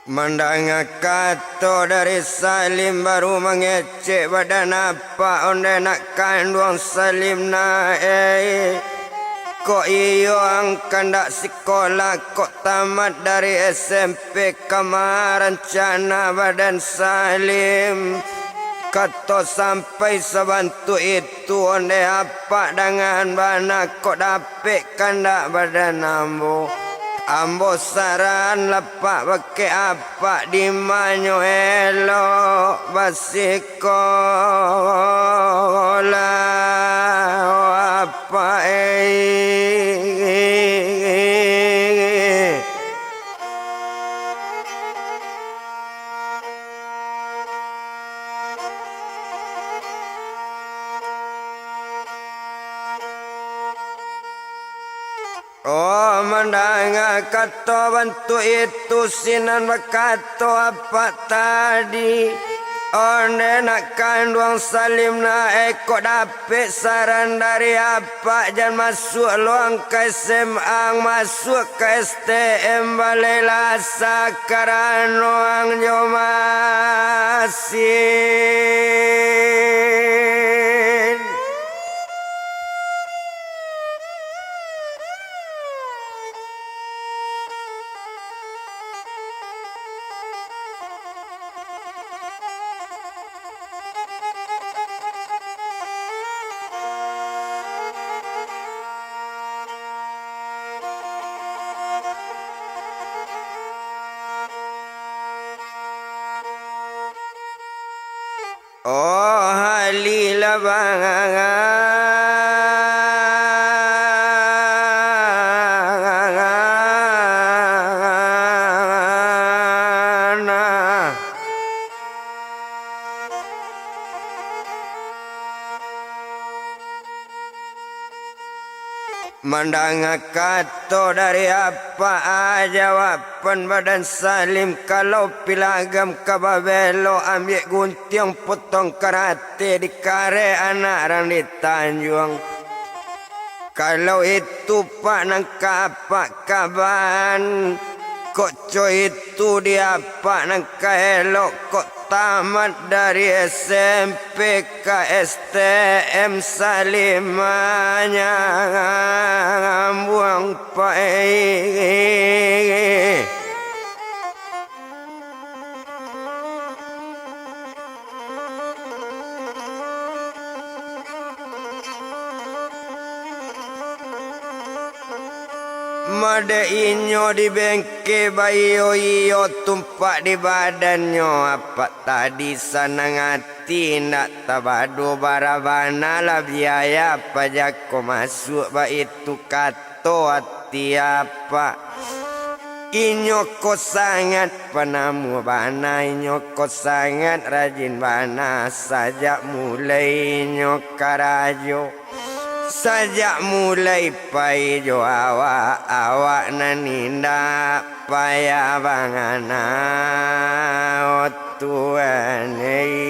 Mandanga kato dari Salim, baru mangecek badan apak, onde nak kanduang Salim na eh. Kok iyo ang kandak sikola, kok tamat dari S M P kama rancana badan Salim. Kato sampai sabantuk itu, onde apak dangan bana kok dapek kandak badan ambo. Ambo saran lapak bakeh apak dimanyo elok basikola, apak eh. Oh, mandanga kato bantuak itu, sinan bakato apak tadi, "Onde nak kanduang Salim, nak eko dapek saran dari apak, jan masuak lo ang ka S M A, masuak ka S T M, balai lah asa karano ang jo masin." Oh, halilah bana. Mandanga kato dari apak, jawaban badan Salim, kalau pilagam ka babelok, ambiak guntiang potong karate, dikarek anak rang di Tanjuang. Kalau itu, Pak, nan ka apak kaban, kok co itu di apak nan ka elok, kok tamat dari S M P ka S T M Salim manyambuang pai. Mode inyo di bengke baiyo-iyo, tumpak di badannyo apak tadi sanang ati, indak tabado bara bana lah biaya pajako masuak, baitu kato ati apak. Inyo ko sangat panamuah bana, inyo ko sangat rajin bana, sajak mulai inyo karajo. Sajak mulai pai jo awak, awak nan indak payah bangana, oh Tuhan ei.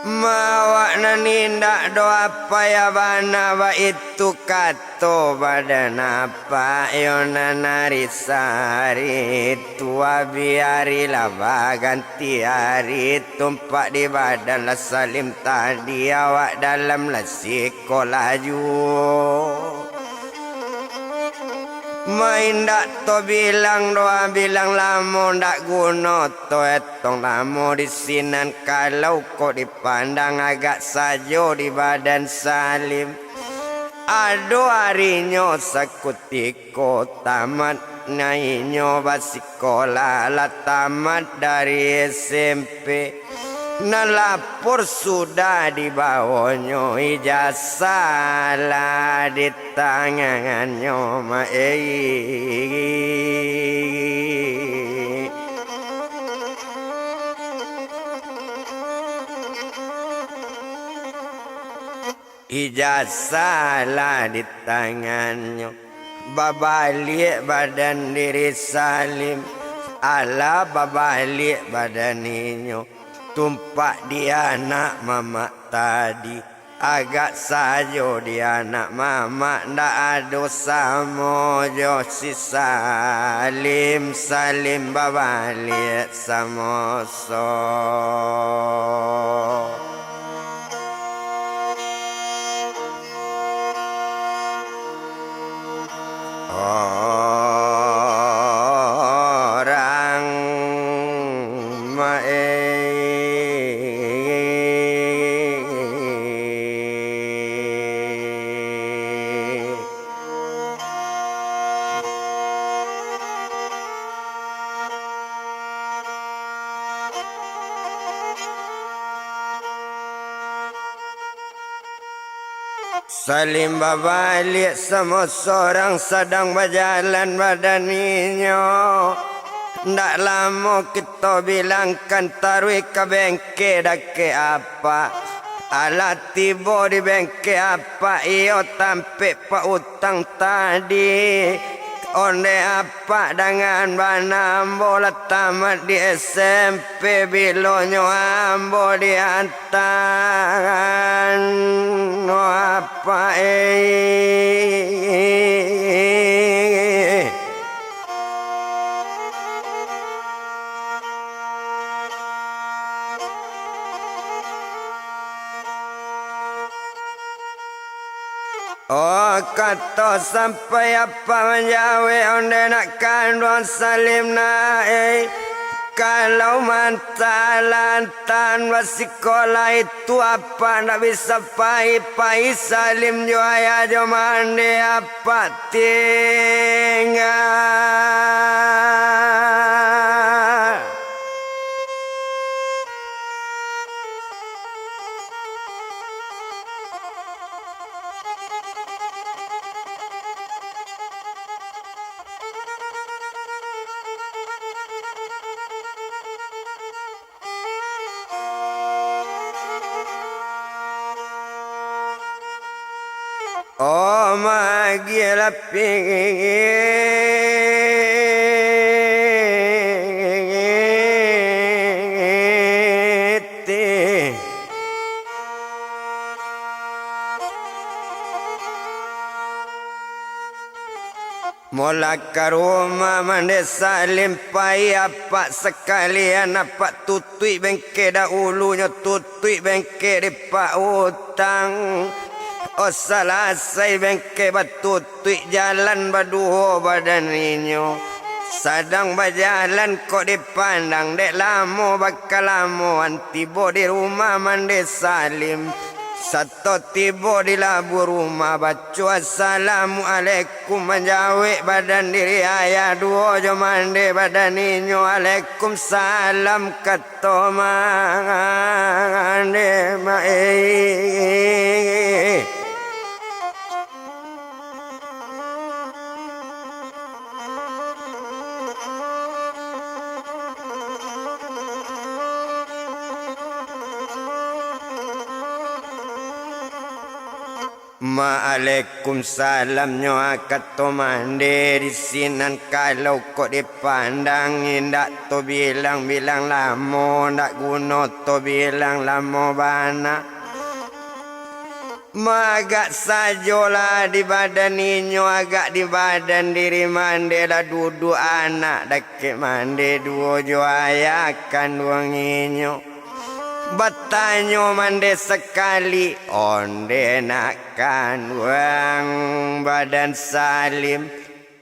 Ma awak nan indak doh payah bana, baitu kato badan apak yo nan ari sari tu, biarilah baganti ari, tumpak di badan lah Salim tadi, awak dalam lah siko laju. Ma indak to bilang doh, bilang lamo ndak guno to, etong lamo di sinan, kalau kok dipandang agak sajo di badan Salim. Ado arinyo sakutiko tamat, nah inyo basikolah, lah tamat dari S M P. Nan lapor sudah dibawonyo, ijazah lah di tangannyo, ma ei. Ijazah lah di tangannyo, babaliak badan diri Salim, alah babaliak badan inyo, tumpak di anak mamak tadi, agak sajo di anak mamak ndak ado samo jo si Salim, Salim babaliak samo. So. Orang maek. Salim babaliak samo sorang, sadang bajalan badan inyo. Ndak lamo kito bilangkan taruih ka bengke dakek apak. Alah tibo di bengke apak, iyo tampek pautang tadi. Onde apak dangan bana ambo lah tamat di S M P, bilonyo ambo diantaan, oh apak eh. Oh, kato sampai apak manjawek, onde nak kanduang Salim nak, eh. Kalau mantalan tan basikolah itu, apak ndak bisa pai-pai, Salim jo ayah jo mande apak tingga. Oh, magi lapih. Molah ka rumah mande Salim pai, apak sakalian apak tutuik bengke dahulunyo, tutuik bengke di pautang. Oh, salasai bengke batutuik, jalan baduo badan inyo. Sadang bajalan kok dipandang, dek lamo bakalamoan tibo di rumah mande Salim. Sato tibo di labuah rumah, baco assalamualaikum, manjawek badan diri ayah duo jo mande badan inyo, alaikum salam, kato mande mak eh. Maalaikumsalam nyo, kato mande di sinan, kalau kok dipandang indak to bilang-bilang lamo, ndak guno to bilang lamo bana. Maagak sajolah di badan inyo, agak di badan diri mande, lah duduak anak dakek mande duo jo ayah kanduang inyo. Batanyo mande sakali, onde nak kanduang badan Salim.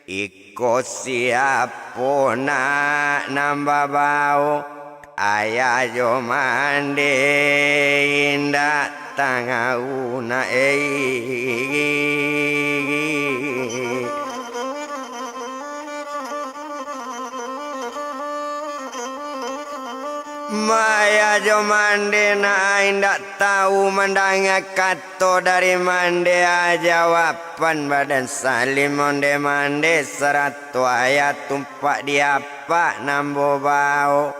Iko siapo nak nan babao? Ayah jo mande indak tangau nak, eh. Ayah jo mande nak indak tau mandanga kato dari mande, ah, jawab Pan badan Salim onde mande sarato ayah tumpak di apak nan ambo bao.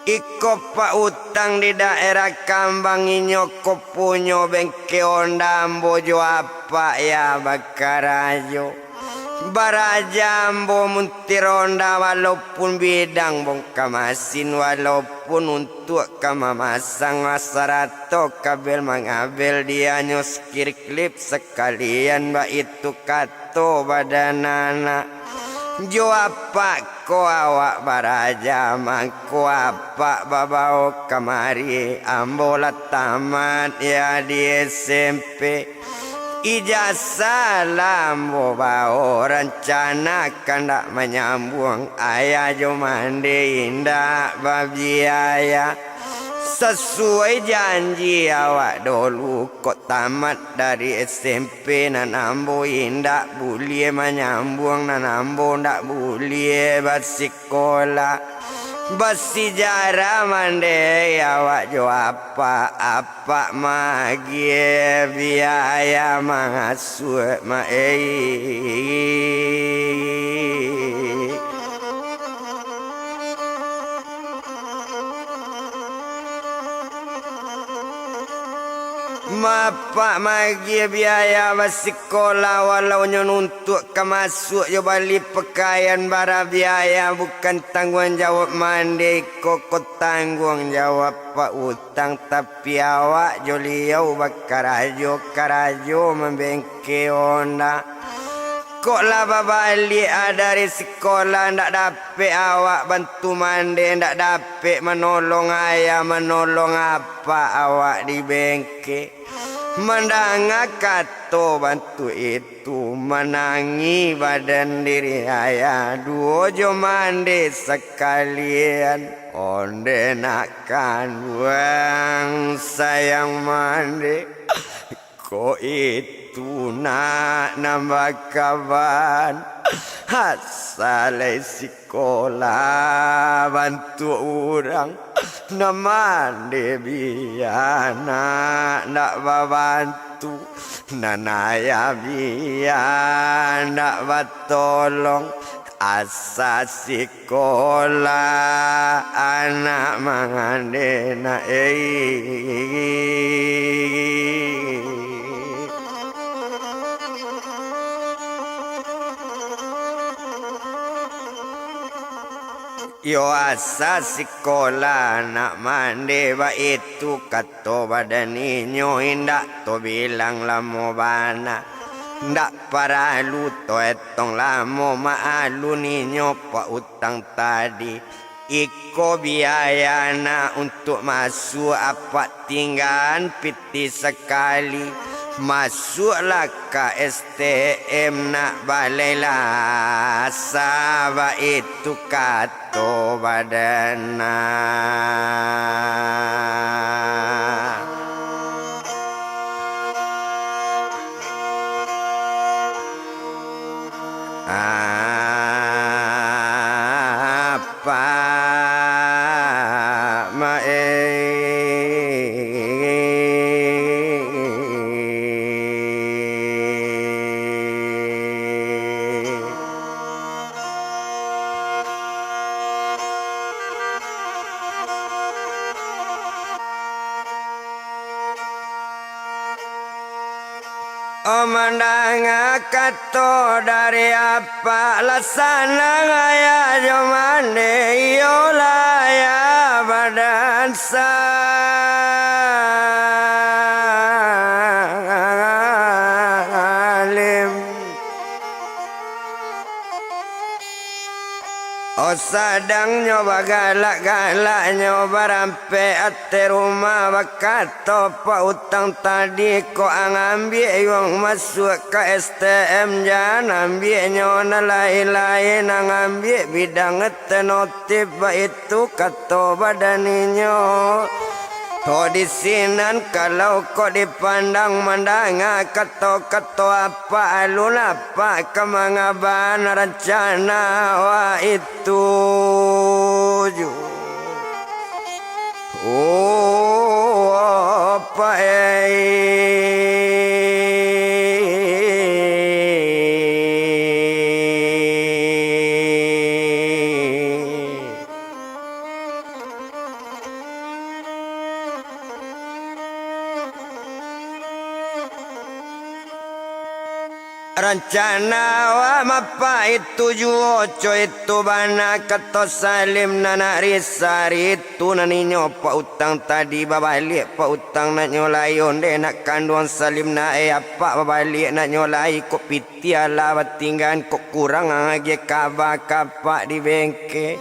Iko pak utang di daerah Kambang, inyo ko punyo bengke onda ambo jo apak, yah bakarajo. Baraja ambo muntir onda, walaupun bidang bongka masin, walaupun untuak ka mamasang sarato kabel mangabel, dianyo skir klip sakalian, baitu kato badan anak. Jo apak ko awak baraja, mangko apak babao kamari, ambo lah tamat ya di S M P. Ijazah lah ambo bao, rancana kandak manyambuang, ayah jo mande indak babiaya. Sasuai janji awak dolu, kok tamat dari S M P nan ambo indak buliah manyambuang, nan ambo ndak buliah basikolah. Basijarah mande awak jo apak, apak maagiah biaya mangasuak ma-, eh. Apak maagiah biaya basikola, walau nyo nuntuak ka masuak jo bali pakaian, bara biaya bukan tangguang jawab mande, iko ko tangguang jawab pautang, tapi awak jo liau bakarajo, karajo mambengke onda. Kok lah babaliak dari sikola, ndak dapek awak bantu mande, ndak dapek manolong ayah, manolong apak, awak di bengke. Mandanga kato bantu itu, manangih badan diri ayah, duo jo mande sakalian. Onde nak kanduang sayang mande. Kok itu nak nan bakaban, asa lai sikola bantuak urang, nan mande bia nak ndak babantu, nan ayah bia ndak batolong, asa sikola anak mangande nak, eh. Iyo asa sikola nak mande, baitu kato badan inyo, indak tabilang lamo bana. Ndak paralu taetong lamo, maalun inyo pautang tadi. Iko biaya nak untuak masuak, apak tinggaan pitih sakali. Masuaklah ka S T M nak, balailah asa, baitu kato badan nah. Apak ma-, eh. Oh, mandanga kato dari apak, lah sanang ayah jo mande, iyolah ayah badan Salim. Oh, sadangnyo bagalak-galaknyo barampek ateh rumah, bakato pautang tadi, kok ang ambiak yuang masuak ka S T M, jan ambiaknyo nan lain-lain, ang ambiak bidang otomotif, baitu kato badan inyo. Oh, di sinan kalau kok dipandang mandanga kato-kato apak, alun apak ka mangaban rancana awak itu juo. Oh, apak, eh. Rancana awak mapak itu juo, co itu bana kato Salim nan ari sari itu, nan inyo pautang tadi babaliak pautang nak nyo lai, onde nak kanduang Salim nak, eh, apak babaliak nak nyo lai, kok pitiah lah batinggaan, kok kurang ang agiah kaba ka apak di bengke.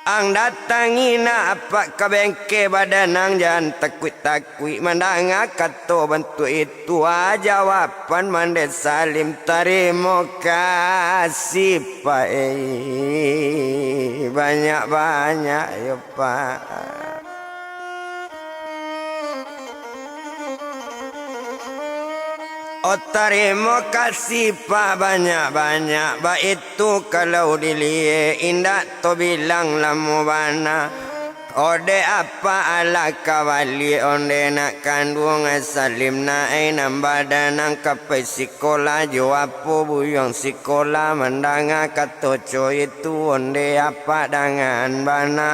Ang datangi nak apak ka bengke, badan ang jan takuik-takuik mandanga kato bantuak itu. Ah, jawaban mande Salim, tarimo kasih, Pak, eh, banyak-banyak yo, Pak. Oh, tarimo kasih, Pak, banyak-banyak. Baitu kalau diliek, indak tabilang lamo bana. Onde apak alah ka baliak, onde nak kanduang Salim nak, eh, nan badan ang ka pai sikola, jo apo buyuang sikola, mandanga kato co itu, onde apak dangaan bana.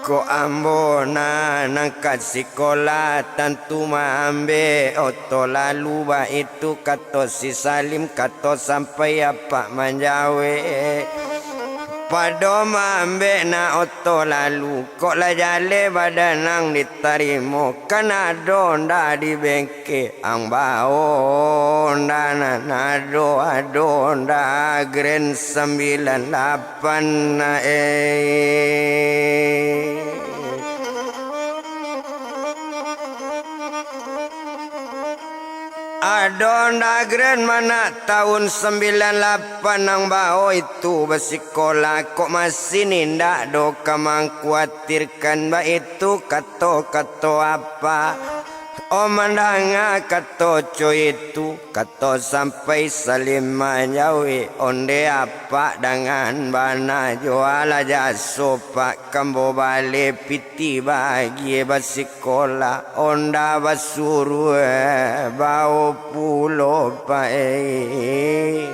Kok ambo nan, nan ka sikola, tantu maambek oto lalu, baitu kato si Salim, kato sampai apak manjawek. Pado maambek nak oto lalu, kok lah jaleh badan nan ditarimo, kan ado ndak di bengkel, ang bao ndak nan ado, ado ndak Grand sambilan lapan na, eh. Ado ndak Grand manak tahun sambilan lapan, ang bao itu basikola, kok masih indak doh ka mangkuatirkan, baitu kato-kato apak. Oh, mandanga kato co itu, kato sampai Salim manjawek, onde apak dangan bana jo, alah jaso pak, kambo baleh pitih bagie basikola, onda basuruah bao pulo pak, eh.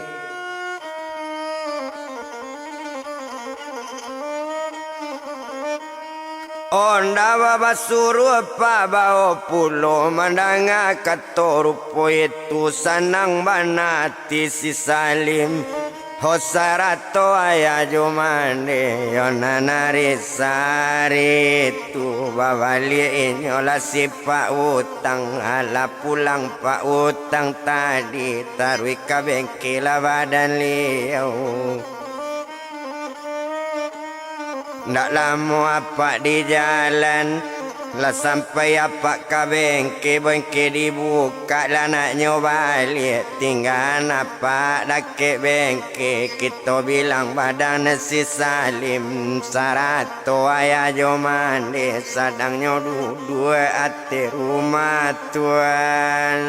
Onda babasuruah pak bao pulo, mandanga kato rupo itu, sanang bana ati si Salim. Ho sarato ayah jo mande, yo nan ari sari tu, babaliak inyo lah si pak utang, alah pulang pak utang tadi, taruih ka bengkel lah badan liau. Ndak lamo apak di jalan, lah sampai apak ka bengkel, bengkel dibukak, lah naknyo baliak, tinggaan apak dakek bengkel. Kito bilang badan si Salim, sarato ayah jo mande, sadangnyo duduak ateh rumah tuan.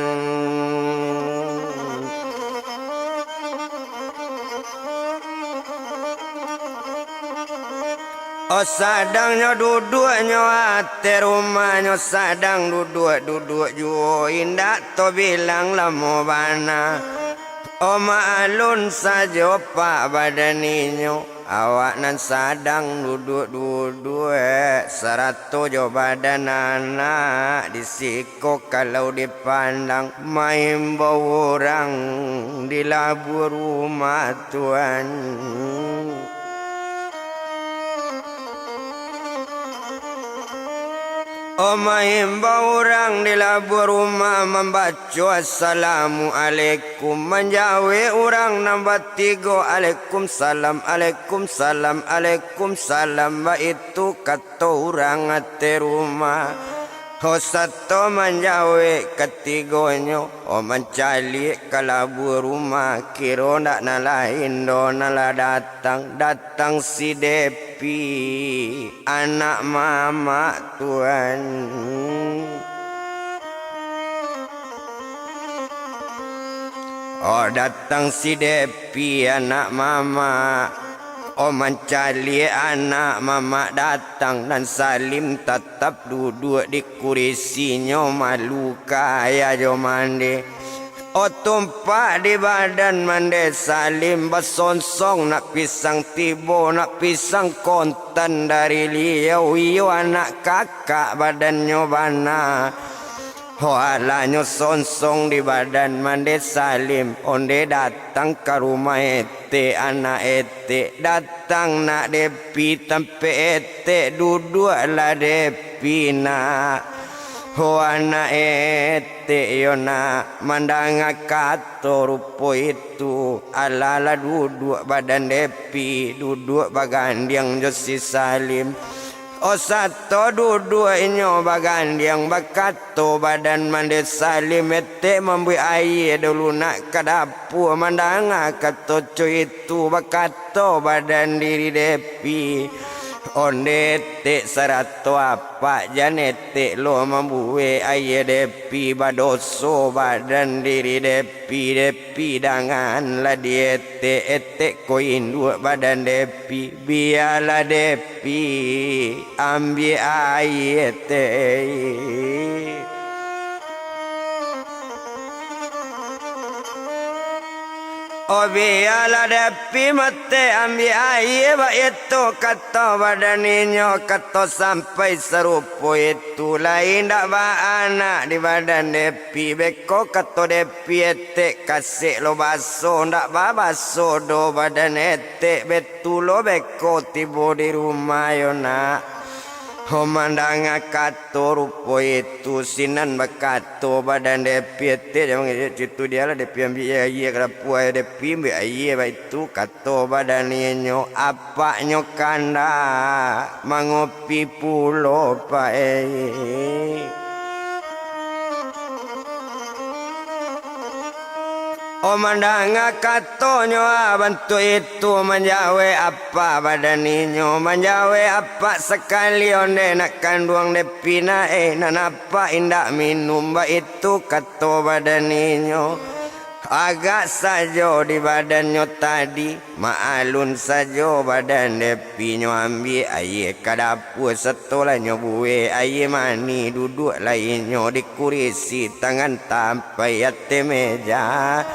Oh, sadangnyo duduaknyo ateh rumahnyo, sadang duduak-duduak juo, indak tabilang lamo bana. Oh, maalun sajo pak badan inyo, awak nan sadang duduak-duduak, sarato jo badan anak di siko. Ko kalau dipandang, maimbau urang di labuah rumah tuan. Oh, maimbau urang di labuah rumah, mambaco assalamualaikum, manjawek urang nan batigo, alaikumsalam, alaikumsalam, alaikumsalam, baitu kato urang ateh rumah. Ho sato manjawek katigonyo, ho mancaliak ka labuah rumah, kiro ndak nan lain doh nan lah datang, datang si Depi, anak mamak tuan. Oh, datang si Depi, anak mamak. Oh, mancaliak anak mamak datang, nan Salim tatap duduak di kurisinyo, malu ka ayah jo mande. Oh, tumpak di badan mande Salim, basonsong nak pisang tibo, nak pisang kontan dari liau, iyo anak kakak badannyo bana. Ho, alanyo sonsong di badan mande Salim, onde datang ka rumah etek, anak etek, datang nak Depi tampek etek duduak lah Depi nak. Ho, anak etek yo nak, mandanga kato rupo itu, alah lah duduak badan Depi, duduak bagandiang jo si Salim. Oh, sato duduak inyo bagandiang, bakato badan mande Salim, etek mambuek aia dulu nak ka dapua, mandanga kato co itu, bakato badan diri Depi, onde etek sarato apak, jan etek lo mambuek aia Depi, badoso badan diri Depi, Depi dangan lah di etek, etek ko induak badan Depi, bialah Depi ambiak aia teh. Oh, bialah Depi mati ambiak aia, baitu kato badan inyo, kato sampai sarupo itu, lai indak baanak di badan Depi, beko kato Depi etek kasek lo baso, ndak babaso doh badan etek, betu lo beko tibo di rumah yo nak. Oh, mandanga kato rupo itu, sinan bakato badan Depi etek, jan mangecek situ, dialah Depi ambiak aia ka dapua, Depi ambiak aia, baitu kato badan inyo, apaknyo kandak mangopi pulo, Pak, eh. Oh, mandanga katonyo, ah, bantuak itu, manjawek apak badan inyo, manjawek apak sakali, onde nak kanduang Depi nak, eh, nan apak indak minum, baitu kato badan inyo. Agak sajo di badannyo tadi, maalun sajo badan Depi nyo ambiak aia ka dapua, sato lah nyo buek aia mani, duduak lah inyo di kurisi, tangan tampai ateh meja.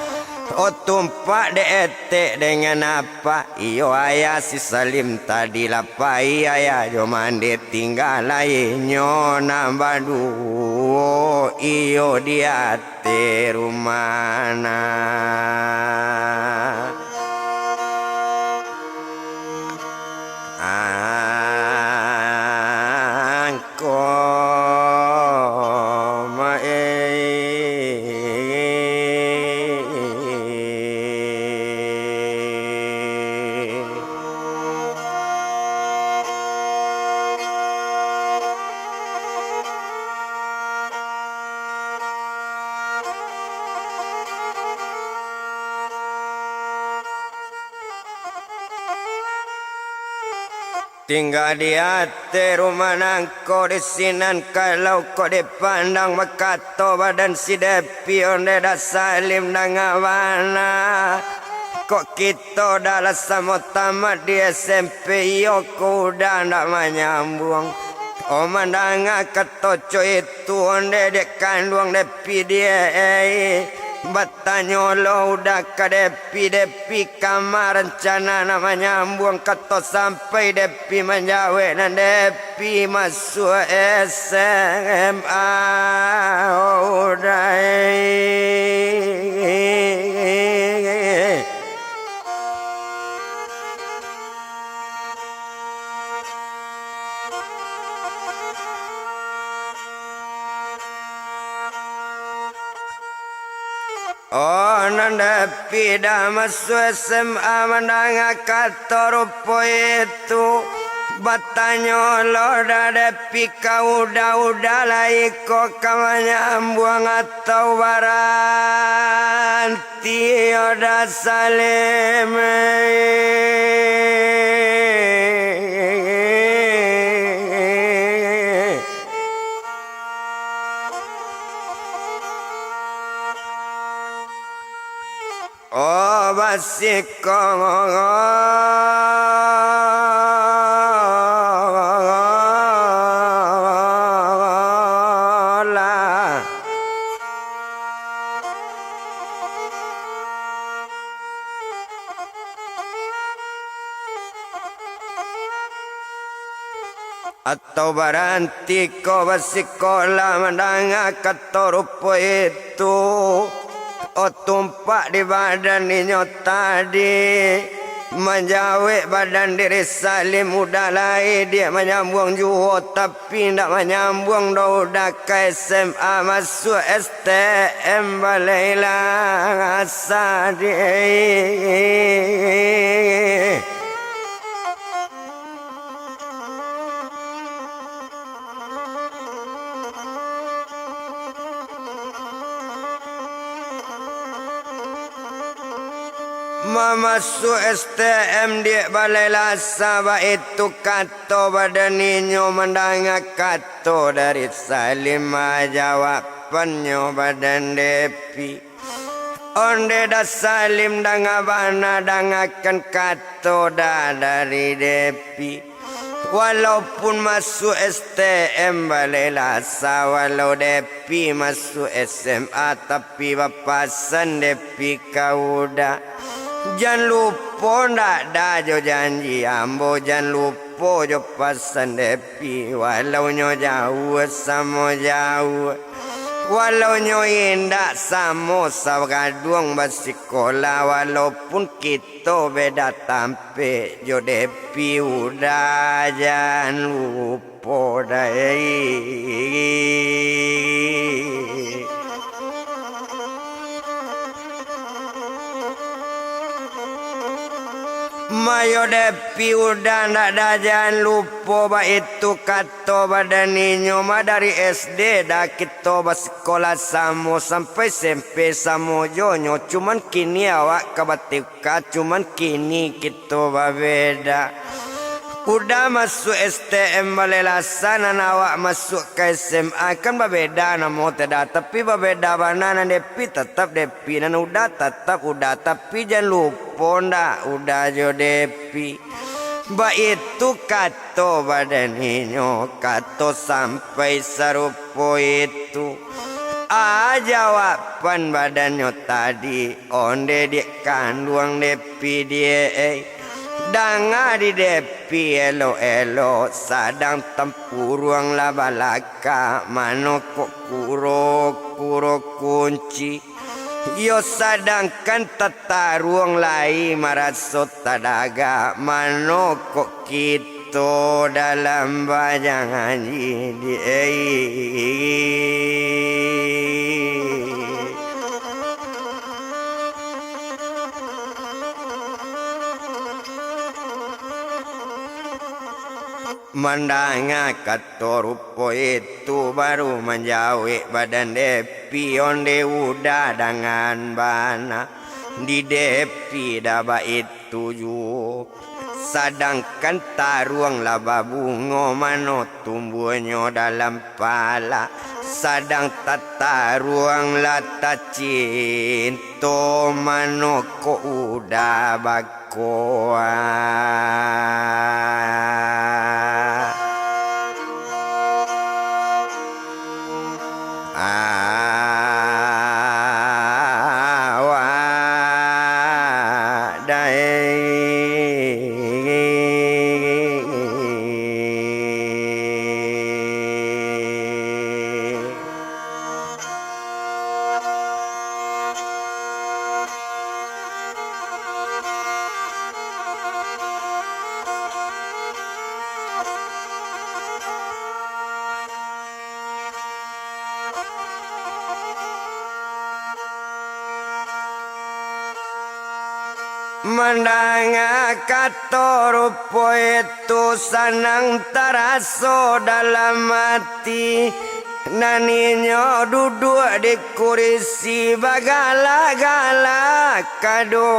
Oh, tumpak dek etek dengan apak, iyo ayah si Salim tadi lah pai, ayah jo mande tingga lah inyo nan baduo, iyo di ateh rumah nak. Angko mae. Tingga di ateh rumah nangko, di sinan kalau kok dipandang, bakato badan si Depi, onde Da Salim, danga bana. Kok kito Da lah samo tamat di S M P, iyo ko Uda ndak manyambuang. Oh, mandanga kato cok itu, onde dek kanduang Depi diak, eh. Batanyo lo Uda ka Depi, Depi kama rancana nak manyambuang, kato sampai Depi manjawek, nan Depi masuak S M A, oh, Uda, eh. Oh, nan Depi Da masuak S M A, mandanga kato rupo itu, batanyo lo Da Depi ka Uda, Uda lai ko ka manyambuang atau baranti, oh, Da Salim. Oh, basikola. Atau baranti ko basikola, mandanga kato rupo itu. Oh, tumpak di badan inyo tadi. Manjawek badan diri Salim, Uda lai diak manyambuang juo, tapi ndak manyambuang doh Uda ka S M A, masuak S T M balai lah asa di. Mamasuak S T M diak balai lah asa, baitu kato badan inyo, mandanga kato dari Salim, jawabannyo badan Depi. Onde Da Salim, danga bana, dangakan kato Da dari Depi. Walaupun masuak S T M balai lah asa, walau Depi masuak S M A, tapi bapasan Depi ka Uda. Jan lupo ndak Da jo janji ambo, jan lupo jo pasan Depi, walau nyo jauah samo jauah, walau nyo indak samo sagaduang basikolah, walaupun kito beda tampek jo Depi, Uda jan lupo. Podai. Mayo Depi Uda ndak Da jan lupo, baitu kato badan inyo mah, dari S D Da kito basikolah samo, sampai S M P samo jo nyo, cuman kini awak ka bati- Ka cuman kini kito babeda. Uda masuak S T M Balai Lasa, nan awak masuak ka S M A, kan babeda namo tu Da, tapi babeda bana, nan Depi tatap Depi, nan Uda tatap Uda, tapi jan lupo ndak Uda jo Depi. Baitu kato badan inyo, kato sampai sarupo itu. A jawaban badannyo tadi, onde diak kanduang Depi diak, eh. Danga di Depi elok-elok, sadang tampuruang lah balakak, mano kok kuro-kuro kunci. Iyo, sadangkan tataruang lai maraso tadagak, mano kok kito dalam bajanji di, eh. Mandanga kato rupo itu, baru manjawek badan Depi, onde Uda dangan bana. Di Depi Da baitu juo. Sadangkan taruang lah babungo, mano tumbuahnyo dalam pala. Sadang tataruang lah tacinto, mano kok Uda bak- Koa. Awak dai. Mandanga kato rupo itu, sanang taraso dalam ati. Nan inyo duduak di kurisi bagala-gala kaduonyo.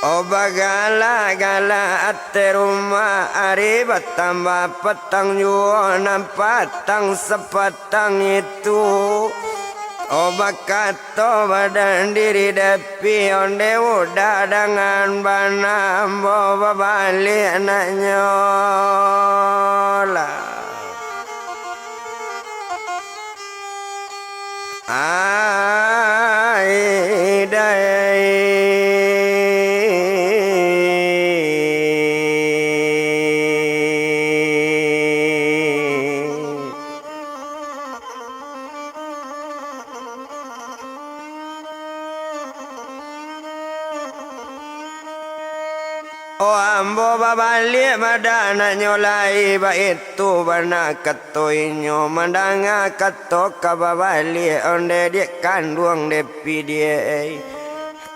O bagala-gala ateh rumah, ari batambah patang juo, nan patang sapatang itu. O bakato badan diri Depi, onde Uda dangan bana, ambo babaliak naknyo lah. Ai dai. O ambo babaliak mada naknyo lai, baitu bana kato inyo. Mandanga kato ka babaliak, onde diak kanduang Depi diak.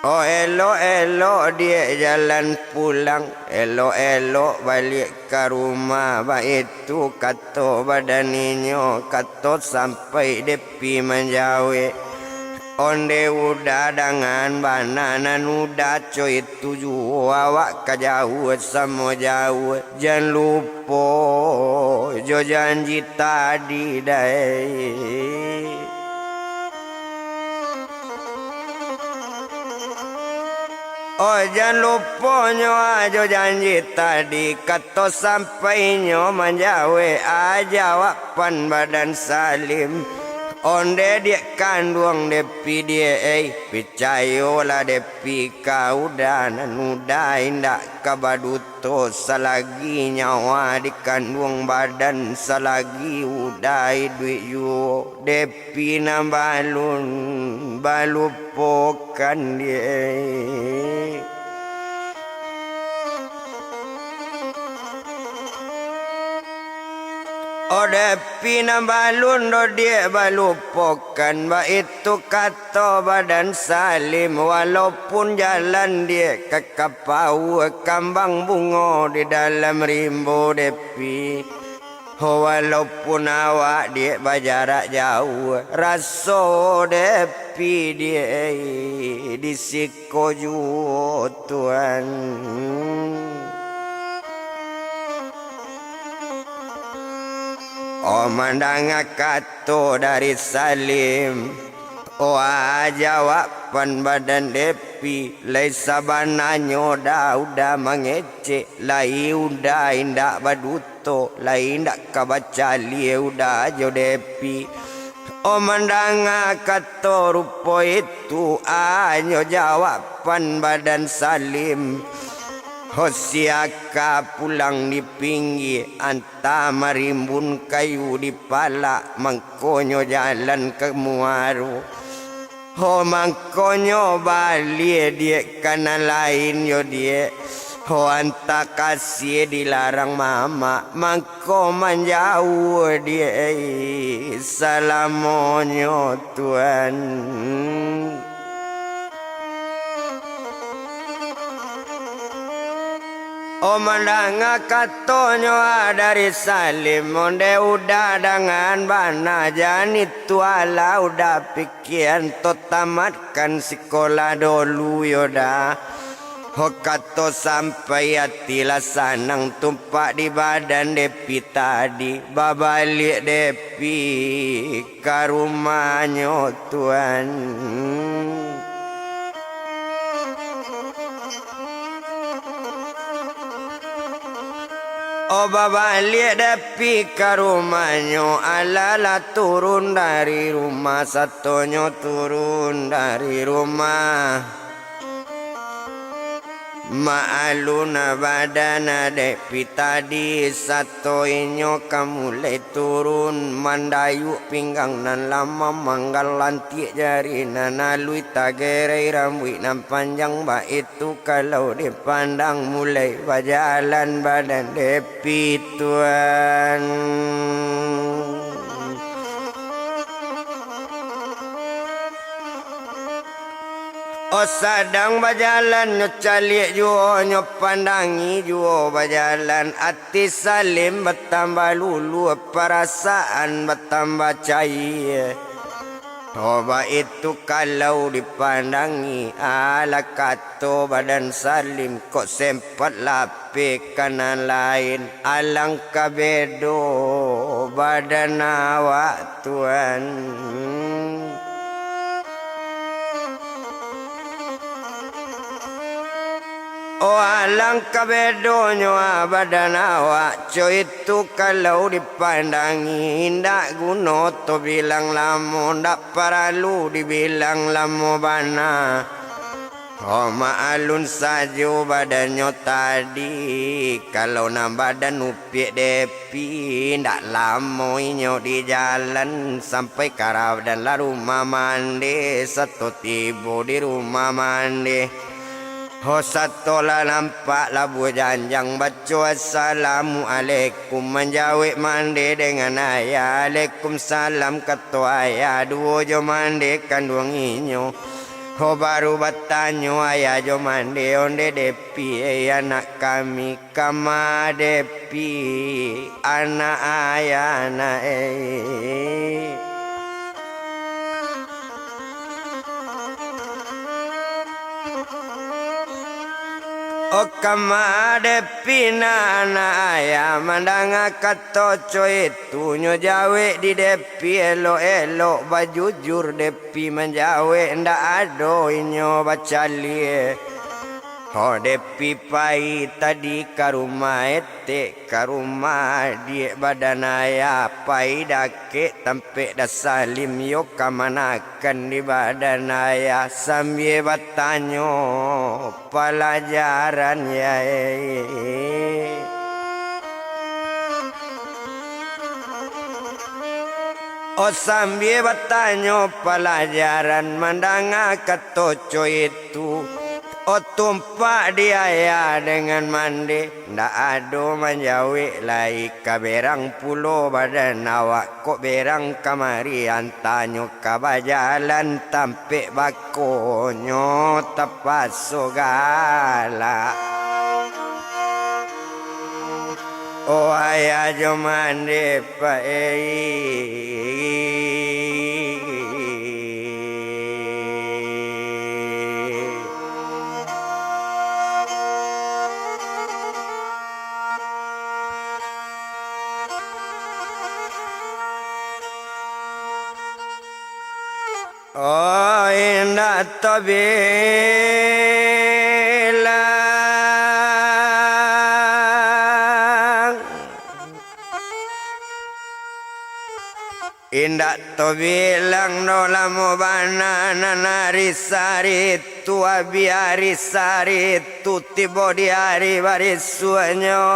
O elok-elok diak jalan pulang, elok-elok baliak ka rumah, baitu kato badan inyo, kato sampai Depi manjawek. Onde Uda dangan bana, nan Uda co itu juo, awak ka jauah samo jauah, jan lupo jo janji tadi dai. Oh, jan lupo nyo ajo janji tadi, kato sampai nyo manjawek, ah, jawaban badan Salim. Onde diak kanduang Depi diak, ei, picayolah Depi ka Uda, nan Uda indak ka baduto salagi nyawa dikanduang badan, salagi Uda iduik juo. Depi nan balun balupokan diak. Oh, Depi nan balun do diak balupokan, baitu kato badan Salim, walaupun jalan diak ka kapau, kambang bungo di dalam rimbo Depi. Ho, walaupun awak diak bajarak jauah, raso Depi diak di siko juo, Tuan. Oh, mandanga kato dari Salim, oh, ah, jawaban badan Depi, lai sabananyo Uda, Uda mangecek, lai Uda indak baduto, lai indak ka bacaliak Uda jo Depi. Oh, mandanga kato rupo itu, ah, nyo jawaban badan Salim. Ho, siaka pulang di pinggia, antah marimbun kayu di palak, mangkonyo jalan ka muaro. Ho, mangkonyo baliak diak ka nan lain yo diak. Ho, antah kasie dilarang mamak, mangko manjauah diak salamonyo, Tuan. Oh, mandanga katonyo, ah, dari Salim, onde Uda dangan bana, jan itu alah Uda pikian, to tamatkan sikolah dolu yo Da. Ho, kato sampai ati lah sanang, tumpak di badan Depi tadi, babaliak Depi ka rumahnyo, Tuan. Oh, babaliak Depi ka rumahnyo, alah lah turun dari rumah, satonyo turun dari rumah. Maalun badan Depi tadi, sato inyo ka mulai turun, mandayuak pinggang nan lamah, manggalantiak jari nan aluih, tagerai rambuik nan panjang, baitu kalau dipandang, mulai bajalan badan Depi, Tuan. Oh, sadang bajalan nyo caliak juo, nyo pandangi juo bajalan. Ati Salim batambah luluah, parasaan batambah caia. Oh, baitu kalau dipandangi, alah kato badan Salim, kok sempat lapeh ka nan lain. Alangkah bedo badan awak, Tuan. Oh, alangkah bedonyo, ah, badan awak co itu kalau dipandangi, indak guno to bilang lamo, ndak paralu dibilang lamo bana. Oh, maalun sajo badannyo tadi, kalau nan badan upiak Depi, ndak lamo inyo di jalan, sampai ka badan lah rumah mande, sato tibo di rumah mande. Ho, sato lah nampak labuah janjang, baco assalamualaikum, manjawek mande dengan ayah, alaikum salam, kato ayah, duo jo mande kanduang inyo. Ho, baru batanyo ayah jo mande, onde Depi, eh, anak kami, kama Depi, anak ayah, nak, eh. Oh, kama Depi, nak, anak ayah, mandanga kato co itu, nyo jawek di Depi elok-elok, bajujur Depi manjawek, ndak ado inyo bacaliak. Odepi pai tadi ka rumah etek, ka rumah diek badan ayah, pai dakek tampek Da Salim yo kamanakan di badan ayah, sambia batanyo palajaran yai. O sambia batanyo palajaran, mandanga kato coitu. O tumpak di ayah dengan mande, ndak ado manjawek lai. Ka berang pulo badan awak, kok berang kamari antanyo ka bajalan tampek bakonyo tapaso galak. O ayah jo mande, Pak ei. Oh, indak tabilang. Indak tabilang doh, lamo bana nan ari saritu, abih ari saritu, tibo di ari barisuaknyo.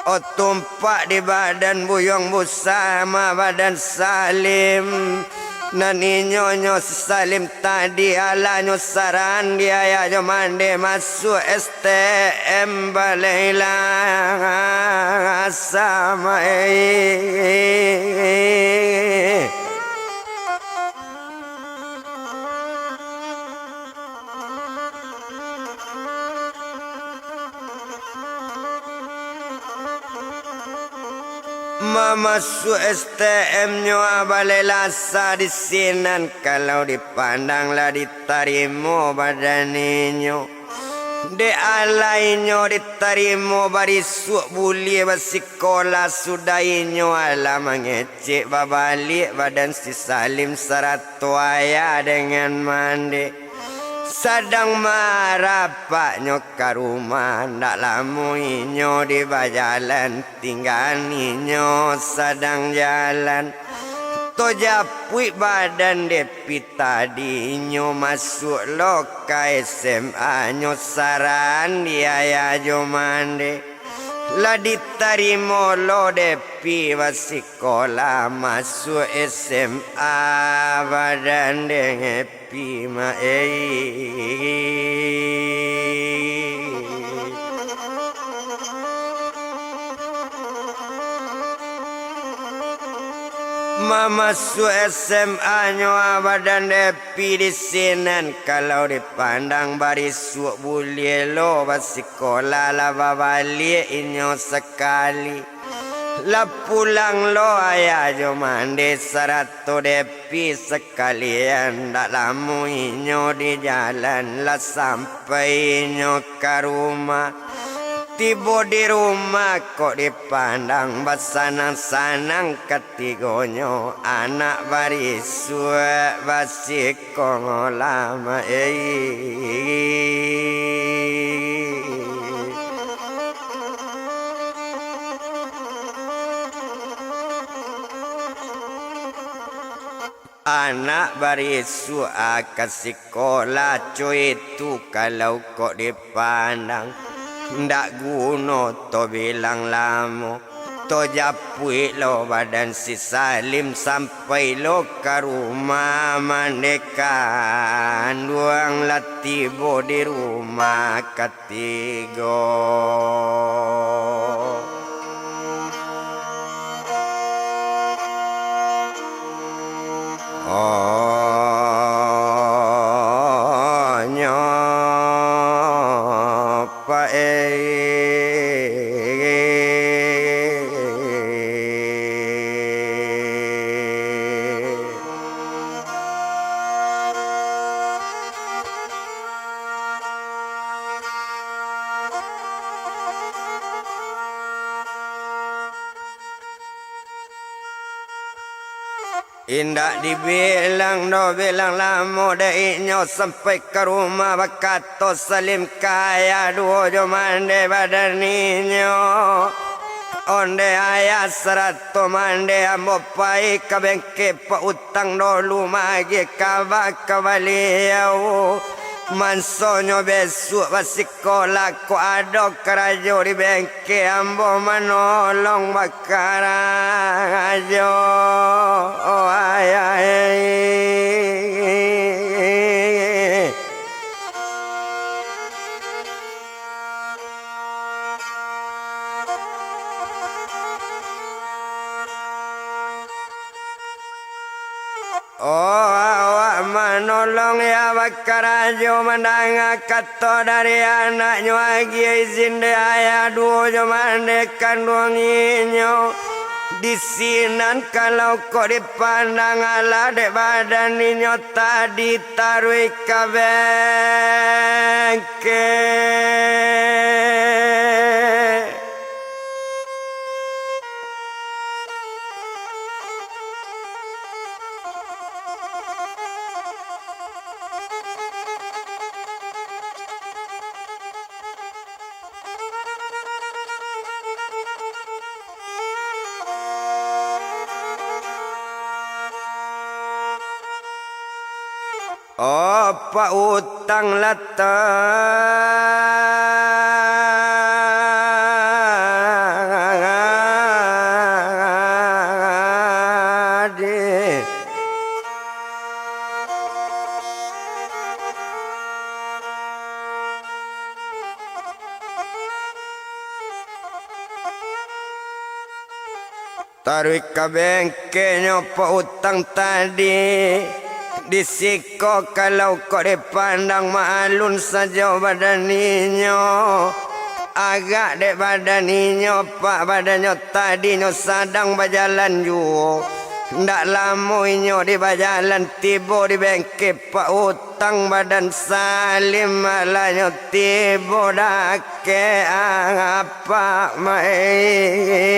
O tumpak di badan buyuang busa ma badan Salim. Nan inyo nyo si Salim tadi, alah nyo saran di ayah jo mande masuak S T M baleh ilang asa ma ei. Mamasuak S T M nyo, ah, baleh lah asa di sinan, kalau dipandang lah ditarimo badan inyo. Dek alah inyo ditarimo barisuak buliah basikolah, sudah inyo alah mangecek babaliak badan si Salim sarato ayah dengan mande. Sadang marapaknyo ka rumah, ndak lamo inyo di bajalan, tingga inyo sadang jalan. Tojapuik badan Depi tadi, inyo masuak lo ka S M A nyo, saran di ayah jo mande. Lah ditarimo lo Depi basikolah, masuak S M A badan Depi ma ei. Mamasuak S M A nyo, ah, badan Depi di sinan, kalau dipandang barisuak buliah lo basikolah, lah babaliak inyo sakali. Lah pulang lo ayah jo mande sarato Depi sakalian, ndak lamo inyo di jalan, lah sampai inyo ka rumah. Tibo di rumah kok dipandang basanang-sanang katigonyo, anak barisuak basiko lamo ei. Anak barisuak ka sikolah, coitu kalau kok dipandang, ndak guno tobilang lamo. Tojapuik lo badan si Salim, sampai lo ka rumah mande kanduang, lah tibo di rumah ka tigo. Oh, nyo pae. Indak dibilang doh, bilang lamo dek inyo sampai ka rumah, bakato Salim ka ayah duo jo mandeh badan inyo. Ondeh ayah sarato mandeh, ambo pai ka bengke Pak Utang dulu magiah kaba ka baliau. Mansonyo besuak basikolah, kok ado karajo di bengke, ambo manolong bakarajo. Oh, ayah, eh. Oh, awak manolong, ya, bakarajo, mandanga kato dari anaknyo, agiah izin dek ayah duo jo mandeh kanduang inyo. Di sinan kalau kok dipandang, alah dek badan inyo tadi taruih ka bengke. Oh, Pak Utang lah tadi. Taruih ka bengkenyo Pak Utang tadi. Di siko kalau kok dipandang, maalun sajo badan inyo. Agak dek badan inyo, Pak, badannyo tadinyo sadang bajalan juo. Ndak lamo inyo di bajalan, tibo di bengke Pak Utang, badan Salim malah nyo tibo dakek apak mai.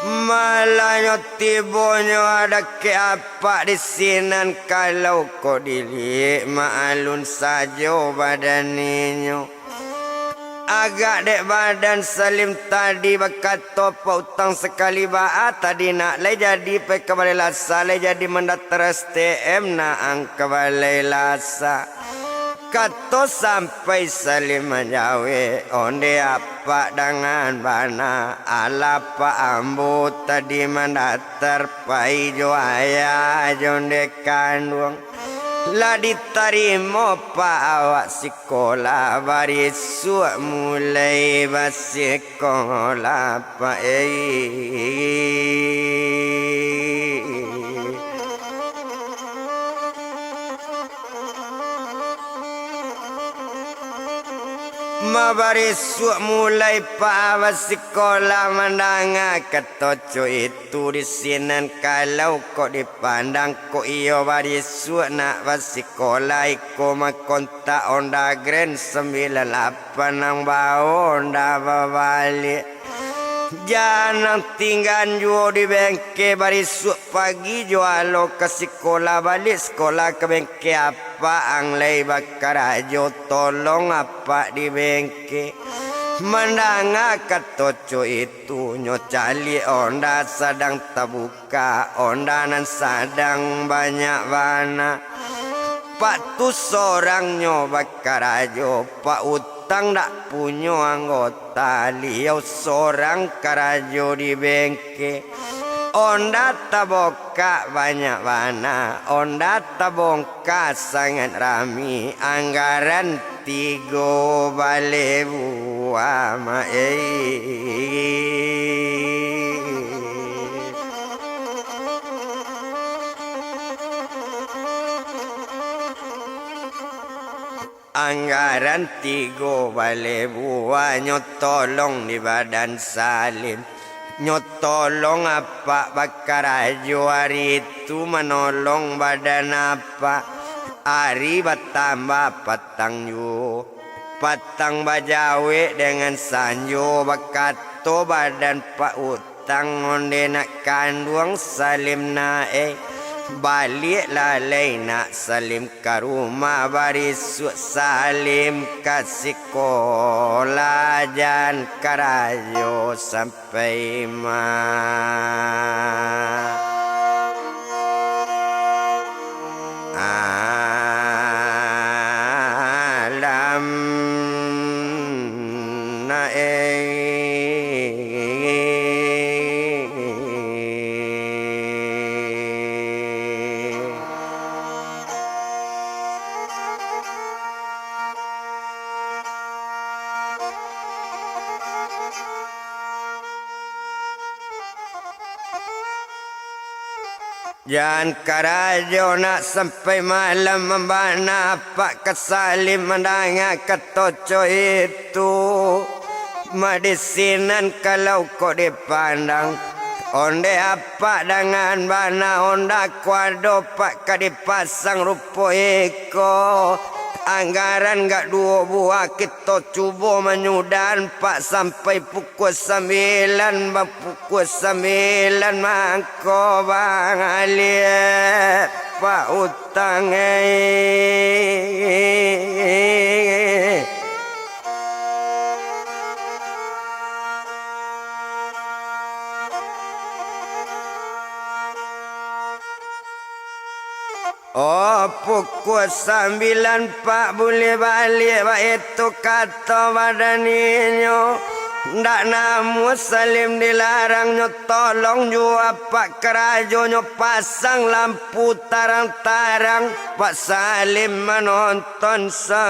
Malah nyo tibonyo dakek apak di sinan, kalau kok diliek maalun sajo badan inyo. Agak dek badan Salim tadi, bakato Pak Utang sakali baa tadi, nak, lai jadi pai ka Balai Lasa, lai jadi mandaftar S T M, nak, ang ka Balai Lasa. Kato sampai Salim manjawek, ondeh apak dangan bana, alah pak, ambo tadi mandaftar pai jo ayah jo ondeh kanduang. Lah ditarimo pak awak sikolah, barisuak mulai basikolah pak, eh. Mabarisuak mulai pak basikolah, mandanga kato cuitu di sinan, kalau kok dipandang kok iyo barisuak nak basikolah, iko makontak Honda Grand sambilan lapan, ang bawo Honda babaliak. Jan ang tinggaan juo di bengke, barisuak pagi jo alo ka sikolah, baliak sikolah ka bengke apak, ang lai bakarajo, tolong apak di bengke. Mandanga kato cuitu, nyo caliak Honda sadang tabuka, Honda nan sadang banyak bana. Pak tu sorangnyo bakarajo, Pak Utang dak punyo anggota, liau sorang karajo di bengke. Honda tabokak banyak bana, Honda tabongka sangat rami, anggaran tigo baleh buah, mak, eh. Anggaran tigo baleh buah, nyo tolong di badan Salim. Nyo tolong apak bakarajo ari tu, manolong badan apak. Ari batambah patang juo. Patang bajawek dangan sanjo, bakato badan Pak Utang, onde nak kanduang Salim na, eh. Baliaklah lai nak Salim ka rumah, barisuak Salim ka sikolah, jan karajo sampai ma-, alam na, eh. Jan karajo nak sampai malam, mambana apak ka Salim, mandanga kato co itu. Madisinan kalau kok dipandang, onde apak dangan bana, onda ko ado pak ka dipasang rupo iko. Anggaran gak duo buah, kito cubo manyudahan pak sampai pukua sambilan, bapukua sambilan mangko baliak Pak Utang, eh. Oh, pukua sambilan pak buliah baliak, baitu kato badan inyo. Ndak namuah Salim dilarang, nyo tolong juo apak karajonyo, pasang lampu tarang-tarang, Pak Salim manonton sajo.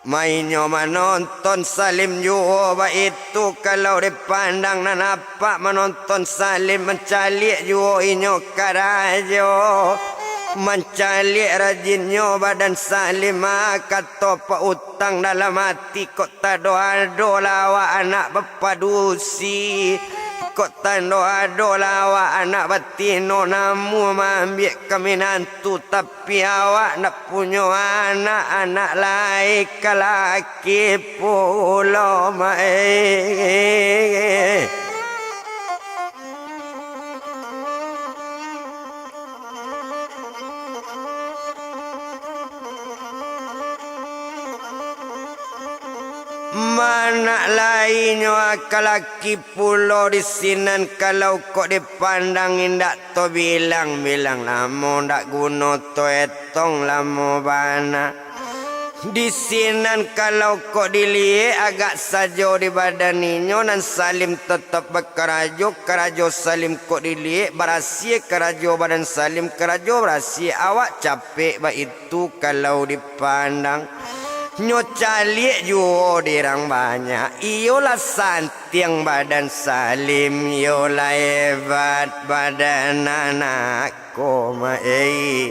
Mainyo manonton Salim juo, baitu kalau dipandang nan apak manonton Salim, mancaliak juo inyo karajo. Mancaliak rajinnyo badan Salim, ah, kato Pak Utang dalam ati, kok tando ado lah awak anak bapadusi, kok tando ado lah awak anak batino, namuah maambiak ka minantu, tapi awak ndak punyo anak, anak lai ka laki pulo, Mak, eh. Manak lai nyo aka laki pulo di sinan, kalau kok dipandang indak to bilang-bilang, lamo ndak guno to etong, lamo bana. Di sinan kalau kok diliek, agak sajo di badan inyo, nan Salim tatap bakarajo, karajo Salim kok diliek, barasiah karajo badan Salim, karajo barasiah, awak capek baitu kalau dipandang. Nyo caliak juo dirang banyak, iyolah santiang badan Salim, iyolah hebat badan anak ko, Mak, eh.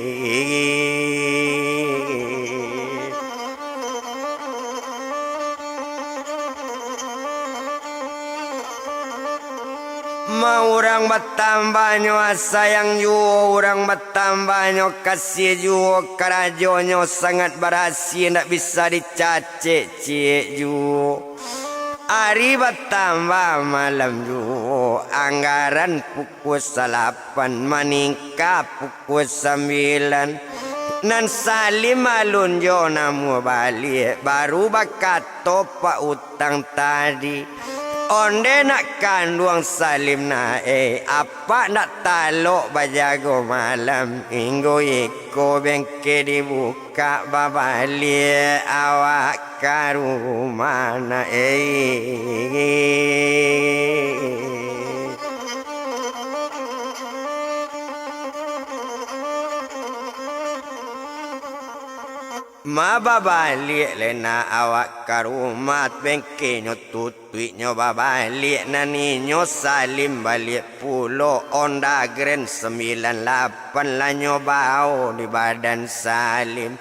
Ma urang batambahnyo sayang juo, urang batambahnyo kasiah juo, karajonyo sangat barasiah, indak bisa dicacek ciek juo. Ari batambah malam juo, anggaran pukua salapan, maningka pukua sambilan. Nan Salim alun jo namuah baliak, baru bakato Pak Utang tadi, onde nak kanduang Salim na, eh, apak ndak talok bajago malam, inggo iko bengke dibuka, babaliak awak ka rumah na, eh. Ma babaliak lai nak awak ka rumah, bengkenyo tutuiknyo babaliak, nan inyo Salim baliak pulo, Honda Grand sambilan lapan lah nyo bao di badan Salim.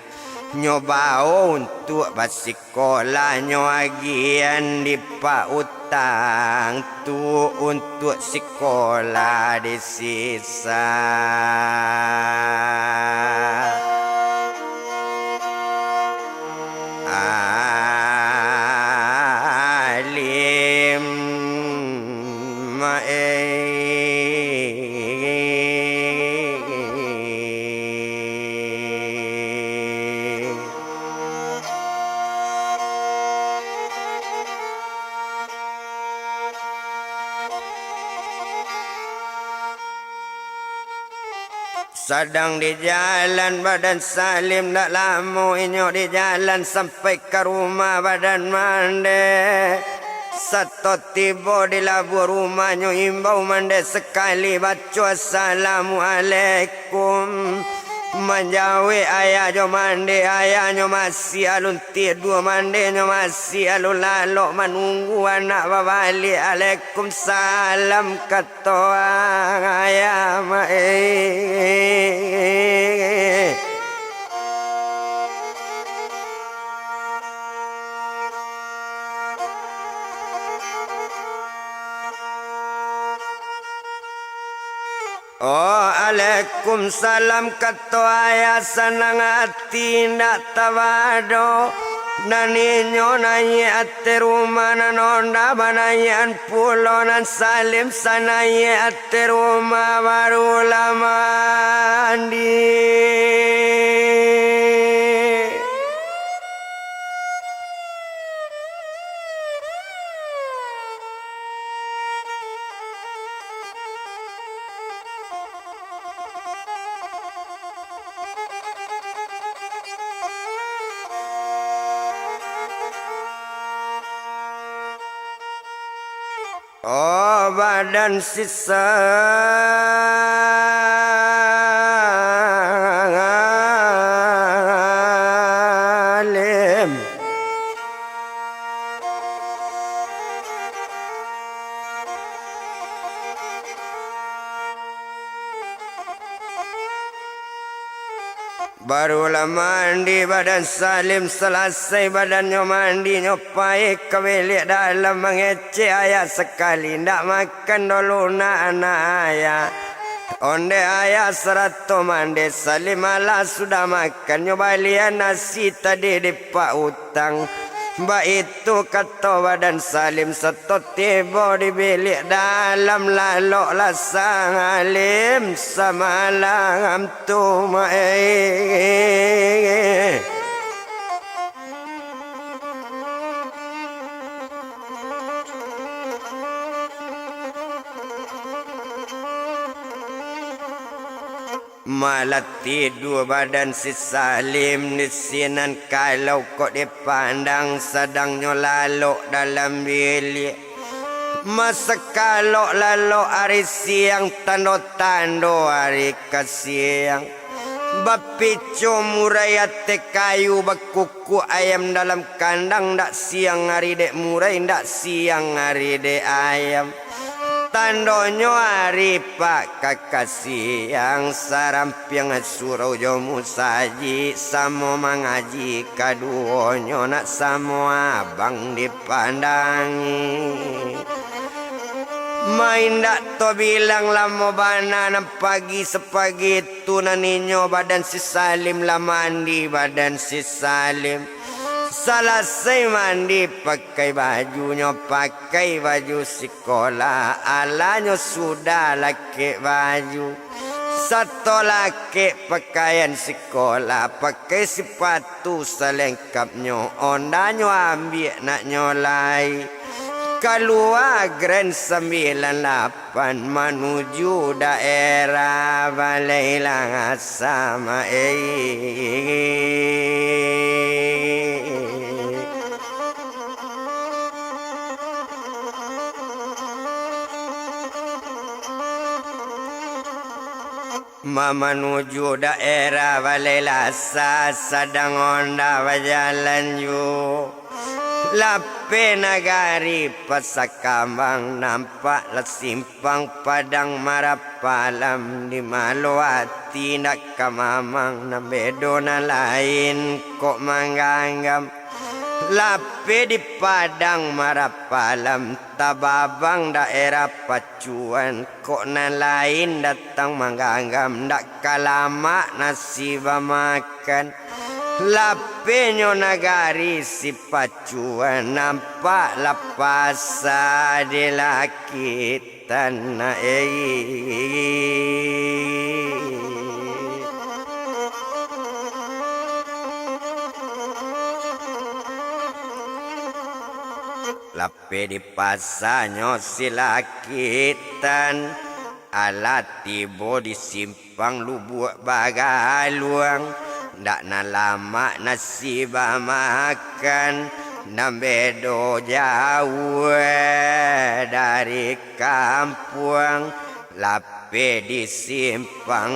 Nyo bao untuak basikolah, nyo agiahan di pautang tu untuak sikolah di sisa. Alim, eh. Sadang di jalan badan Salim, ndak lamo inyo di jalan sampai ka rumah badan Mande. Sato tibo di labuah rumahnyo, imbau Mande sakali, baco assalamualaikum. Manjawek ayah jo Mande, ayahnyo masih alun tidur, Mandenyo masih alun lalok manunggu anak babaliak. Alaikumsalam, kato ayah, mak, eh. Oh, alaikumsalam, kato ayah sanang ati indak tabado. Nan inyo naiak ateh rumah, nan Honda banaiakan pulo, nan Salim sanaiak ateh rumah, barulah mandi. Oh, badan si Salim. Barulah mandi badan Salim, salasai badannyo mandi, nyo pai ka biliak dalam, mangecek ayah sakali, ndak makan dulu nak anak ayah. Ondeh ayah sarato Mande, Salim alah sudah makan, nyo balian nasi tadi di pautang. Baitu kato badan Salim, sato tibo di biliak dalam, laloklah Salim samalam tu, mak, eh. Malah tidua badan si Salim di sinan, kalau kok dipandang sadangnyo lalok dalam biliak. Masakalok lalok ari siang, tando-tando ari ka siang. Bapico murai ateh kayu, bakukuk ayam dalam kandang, ndak siang ari dek murai, ndak siang ari dek ayam. Tandonyo ari pakakasiang, sarampiang surau jo musajik, samo mangaji kaduonyo, nak samo abang dipandangi. Main dak tabilang lamo bana, nan pagi sapagi tu nan inyo badan si Salim lah mandi badan si Salim. Salasai mandi, pakai bajunyo, pakai baju sikolah, alanyo sudah lakek baju. Sato lakek pakaian sikolah, pakai sipatu salengkapnyo, ondanyo ambiak nak nyo lai. Kalua Grand sambilan lapan manuju daerah Balai Langasa, mak, eh. Mamanuju daerah Balai Lasa, sadang onda bajalan juo. Lapeh nagari Pasakambang, nampaklah simpang Padang Marapalam. Di Malowati ndak ka mamang, nan bedo nan lain kok mangganggam. Lapeh di Padang Marapalam, tababang daerah Pacuan, kok nan lain datang mangganggam, ndak ka lamak nasi bamakan. Lapehnyo nagari si Pacuan, nampaklah pasa di lakik tanah, ei. Lapeh di pasanyo si Lakitan, alah tibo di simpang Lubuak Bagaluang, ndak nan lamak nasi bamakan, nan bedo jauah dari kampuang. Lapeh di simpang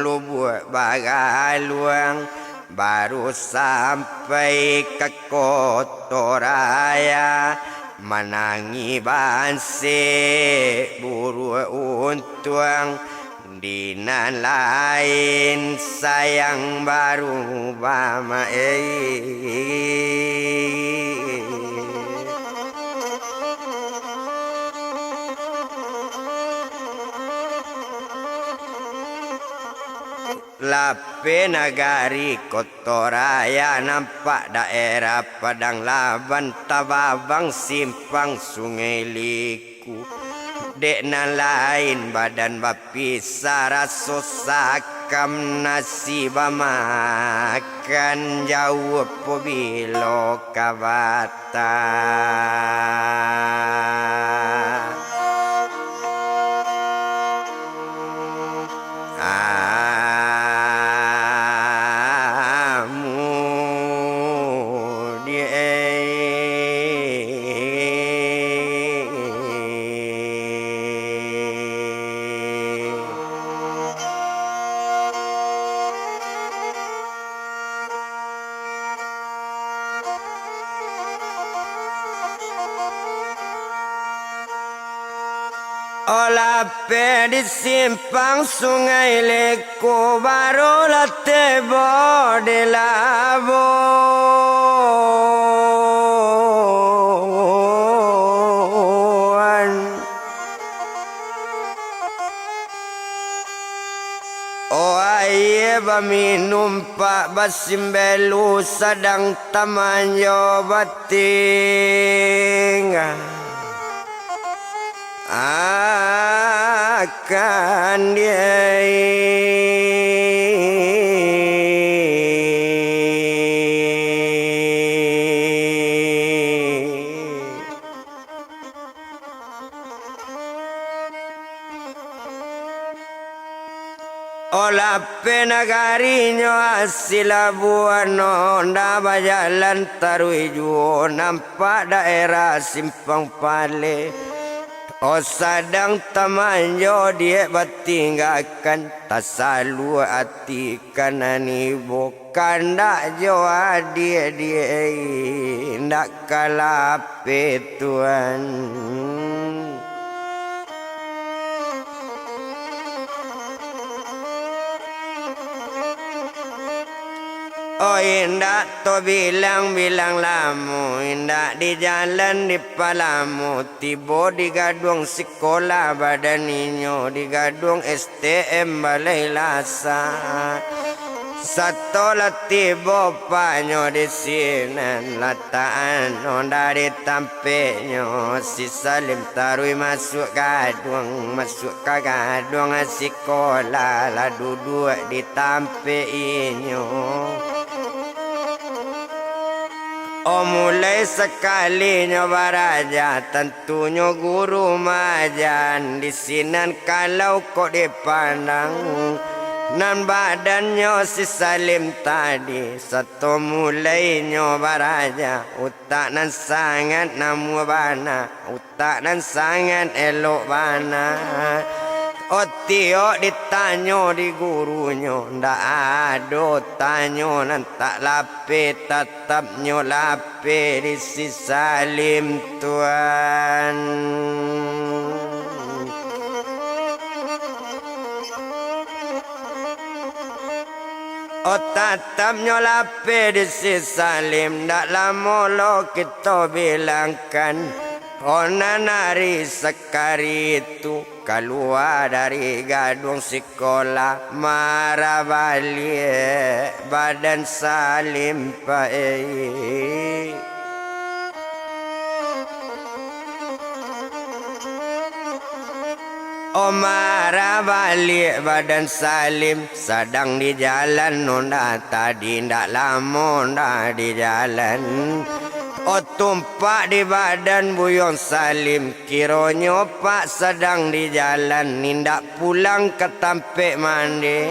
Lubuak Bagaluang, baru sampai ka Koto Raya, manangih bansek buruak untuang, di nan lain sayang baru bamain. Lapeh nagari Koto Raya, nampak daerah Padang Laban, tababang simpang Sungai Liku. Dek nan lain badan bapisah, raso sakam nasi bamakan, jauah po bilo ka bata. Amu di Lapeh di simpang Sungai Liku, baru lah tibo di Labuan. Oh, aia baminum pak basimbelu, sadang tamanjo batingga akan diai. Oh, lapeh nagarinyo Asi Labuan, onda bajalan taruih juo, nampak daerah Simpang Paleh. Oh, sadang tamanjo diak batinggakan, tasalua ati ka nan ibo. Kandak jo adiak-diak, indak ka lapeh tuan. Oh, indak to bilang-bilang lamo, indak di jalan dipalamo. Tibo di gaduang sikolah badan inyo, di gaduang S T M Balai Lasa. Sato lah tibo paknyo di sinan, latakan onda di tampeknyo, si Salim taruih masuak gaduang, masuak ka gaduang sikolah, lah duduak di tampek inyo. Oh, mulai sakalinyo baraja, tantunyo guru maaja. Di sinan kalau kok dipandang, nan badannyo si Salim tadi, sato mulainyo baraja, utak nan sangat namuah bana, utak nan sangat elok bana. Otiok ditanyo di gurunyo, ndak ado tanyo nan tak lapeh, tatapnyo lapeh di si Salim tuan. Oh, tatapnyo lapeh di si Salim, ndak lamo lo kito bilangkan. Oh, nan ari sakali tu, kalua dari gaduang sikola, marah baliak badan Salim, Pak, eh. Oh, marah baliak badan Salim, sadang di jalan, oh, ndak tadi, ndak lamo, ndak di jalan. Oh, tumpak di badan buyuang Salim, kironyo, Pak, sadang di jalan, indak pulang ka tampek mandi.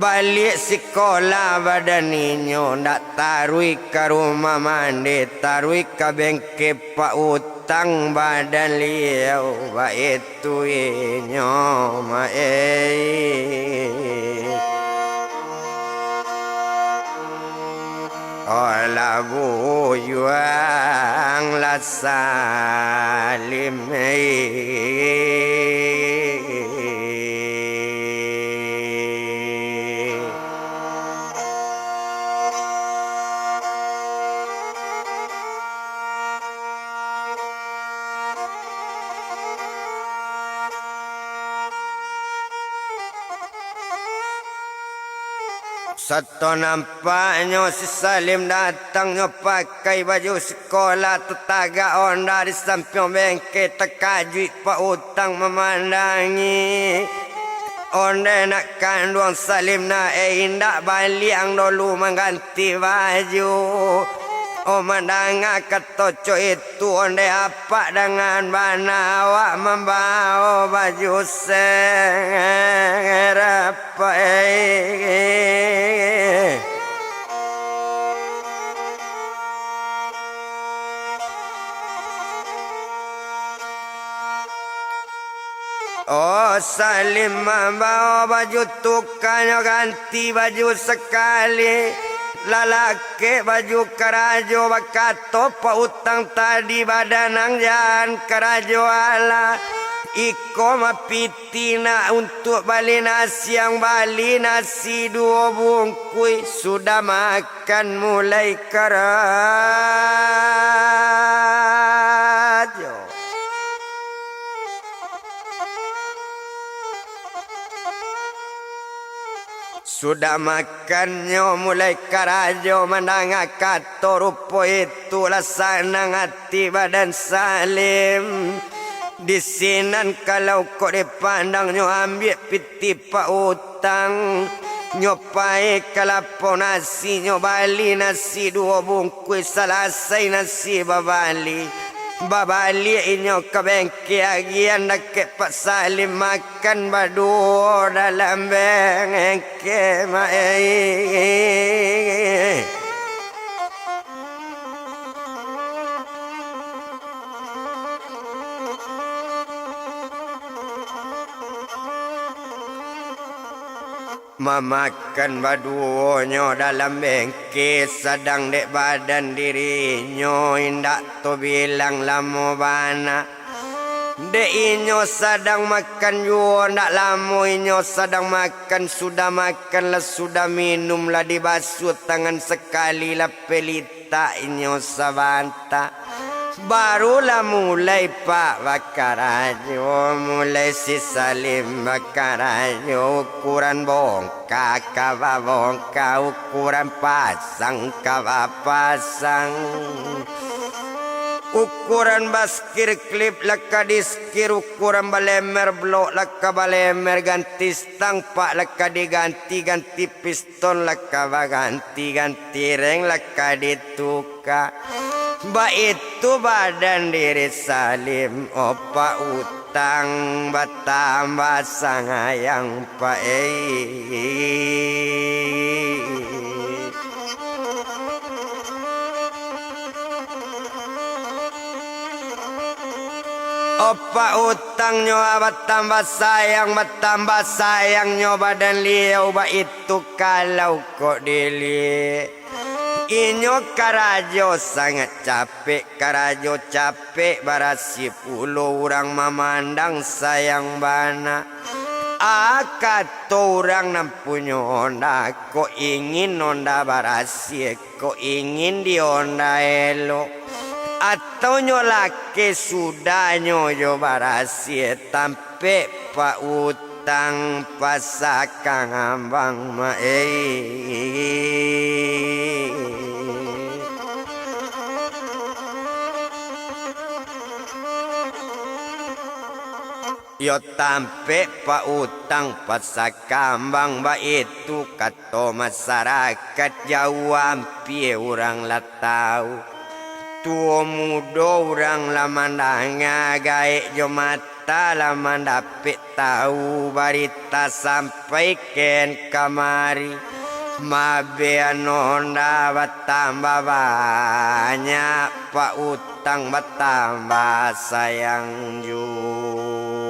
Baliak sikola badan inyo, ndak taruih ka rumah mandi, taruih ka bengke Pak Utang badan liau, baitu inyo, Mak, eh. Alah buyuang lah Salim, eh. Sato nampaknyo si Salim datang, nyo pakai baju sikola, tatagak onda di sampiang bengke, takajuik Pak Utang mamandangi. Ondeh nak kanduang Salim na, eh, indak baliak ang dulu mangganti baju. Oh, mandanga kato cok itu, ondeh apak dangan bana awak mambao baju serep, eh. Oh, Salim mambao baju tukanyo, ganti baju sakali. Lalakek baju karajo, bakato Pak Utang tadi, badanang jan karajo alah. Iko mapiti nak untuak bali nasi, ang bali nasi duo bungkuih, sudah makan mulai karajo. Sudah makannyo mulai karajo, mandanga kato rupo itu lah sanang ati badan Salim. Di sinan kalau kok dipandang, nyo ambiak pitih Pak Utang, nyo pai ka lapau nasi, nyo bali nasi duo bungkuih, salasai nasi babali. Babaliak inyo ka bengke agian dakek Pak Salim, makan baduo dalam bengke, Mak, eh. Mamakan baduonyo dalam bengke, sadang dek badan dirinyo indak tabilang lamo bana. Dek inyo sadang makan juo, ndak lamo inyo sadang makan, sudah makan lah, sudah minum lah, dibasuah tangan sakali lah, pelitak inyo sabanta. Barulah mulai, Pak, bakarajo, mulai si Salim bakarajo, ukuran bongka ka babongka, ukuran pasang ka bapasang. Ukuran baskir klip lah ka diskir, ukuran balemer blok lah ka balemer, ganti stang, Pak, lah ka diganti, ganti pis ton lah ka baganti, ganti reng lah ka dituka. Baitu badan diri Salim, opak utang batambah sangayang, Pak, eh. Opak utangnyo batambah sayang, batambah sayangnyo badan liau baitu kalau kok diliek. Inyo karajo sangat capek, karajo capek barasiah pulo urang mamandang sayang bana. Ah, kato urang nan punyo onda, kok ingin onda barasiah, kok ingin di onda elok, atau nyo lakeh sudahnyo jo barasiah, tampek Pak Utang pasakambang ma-, eh. Iyo tampek Pak Utang pasakambang baitu, kato masarakat jauah ampia urang lah tau. Tuo mudo urang lah mandanga, gaek jo mata lah mandapek tau, barita sampaikan kamari. Mabian onda batambah banyak, Pak Utang batambah sayang juo.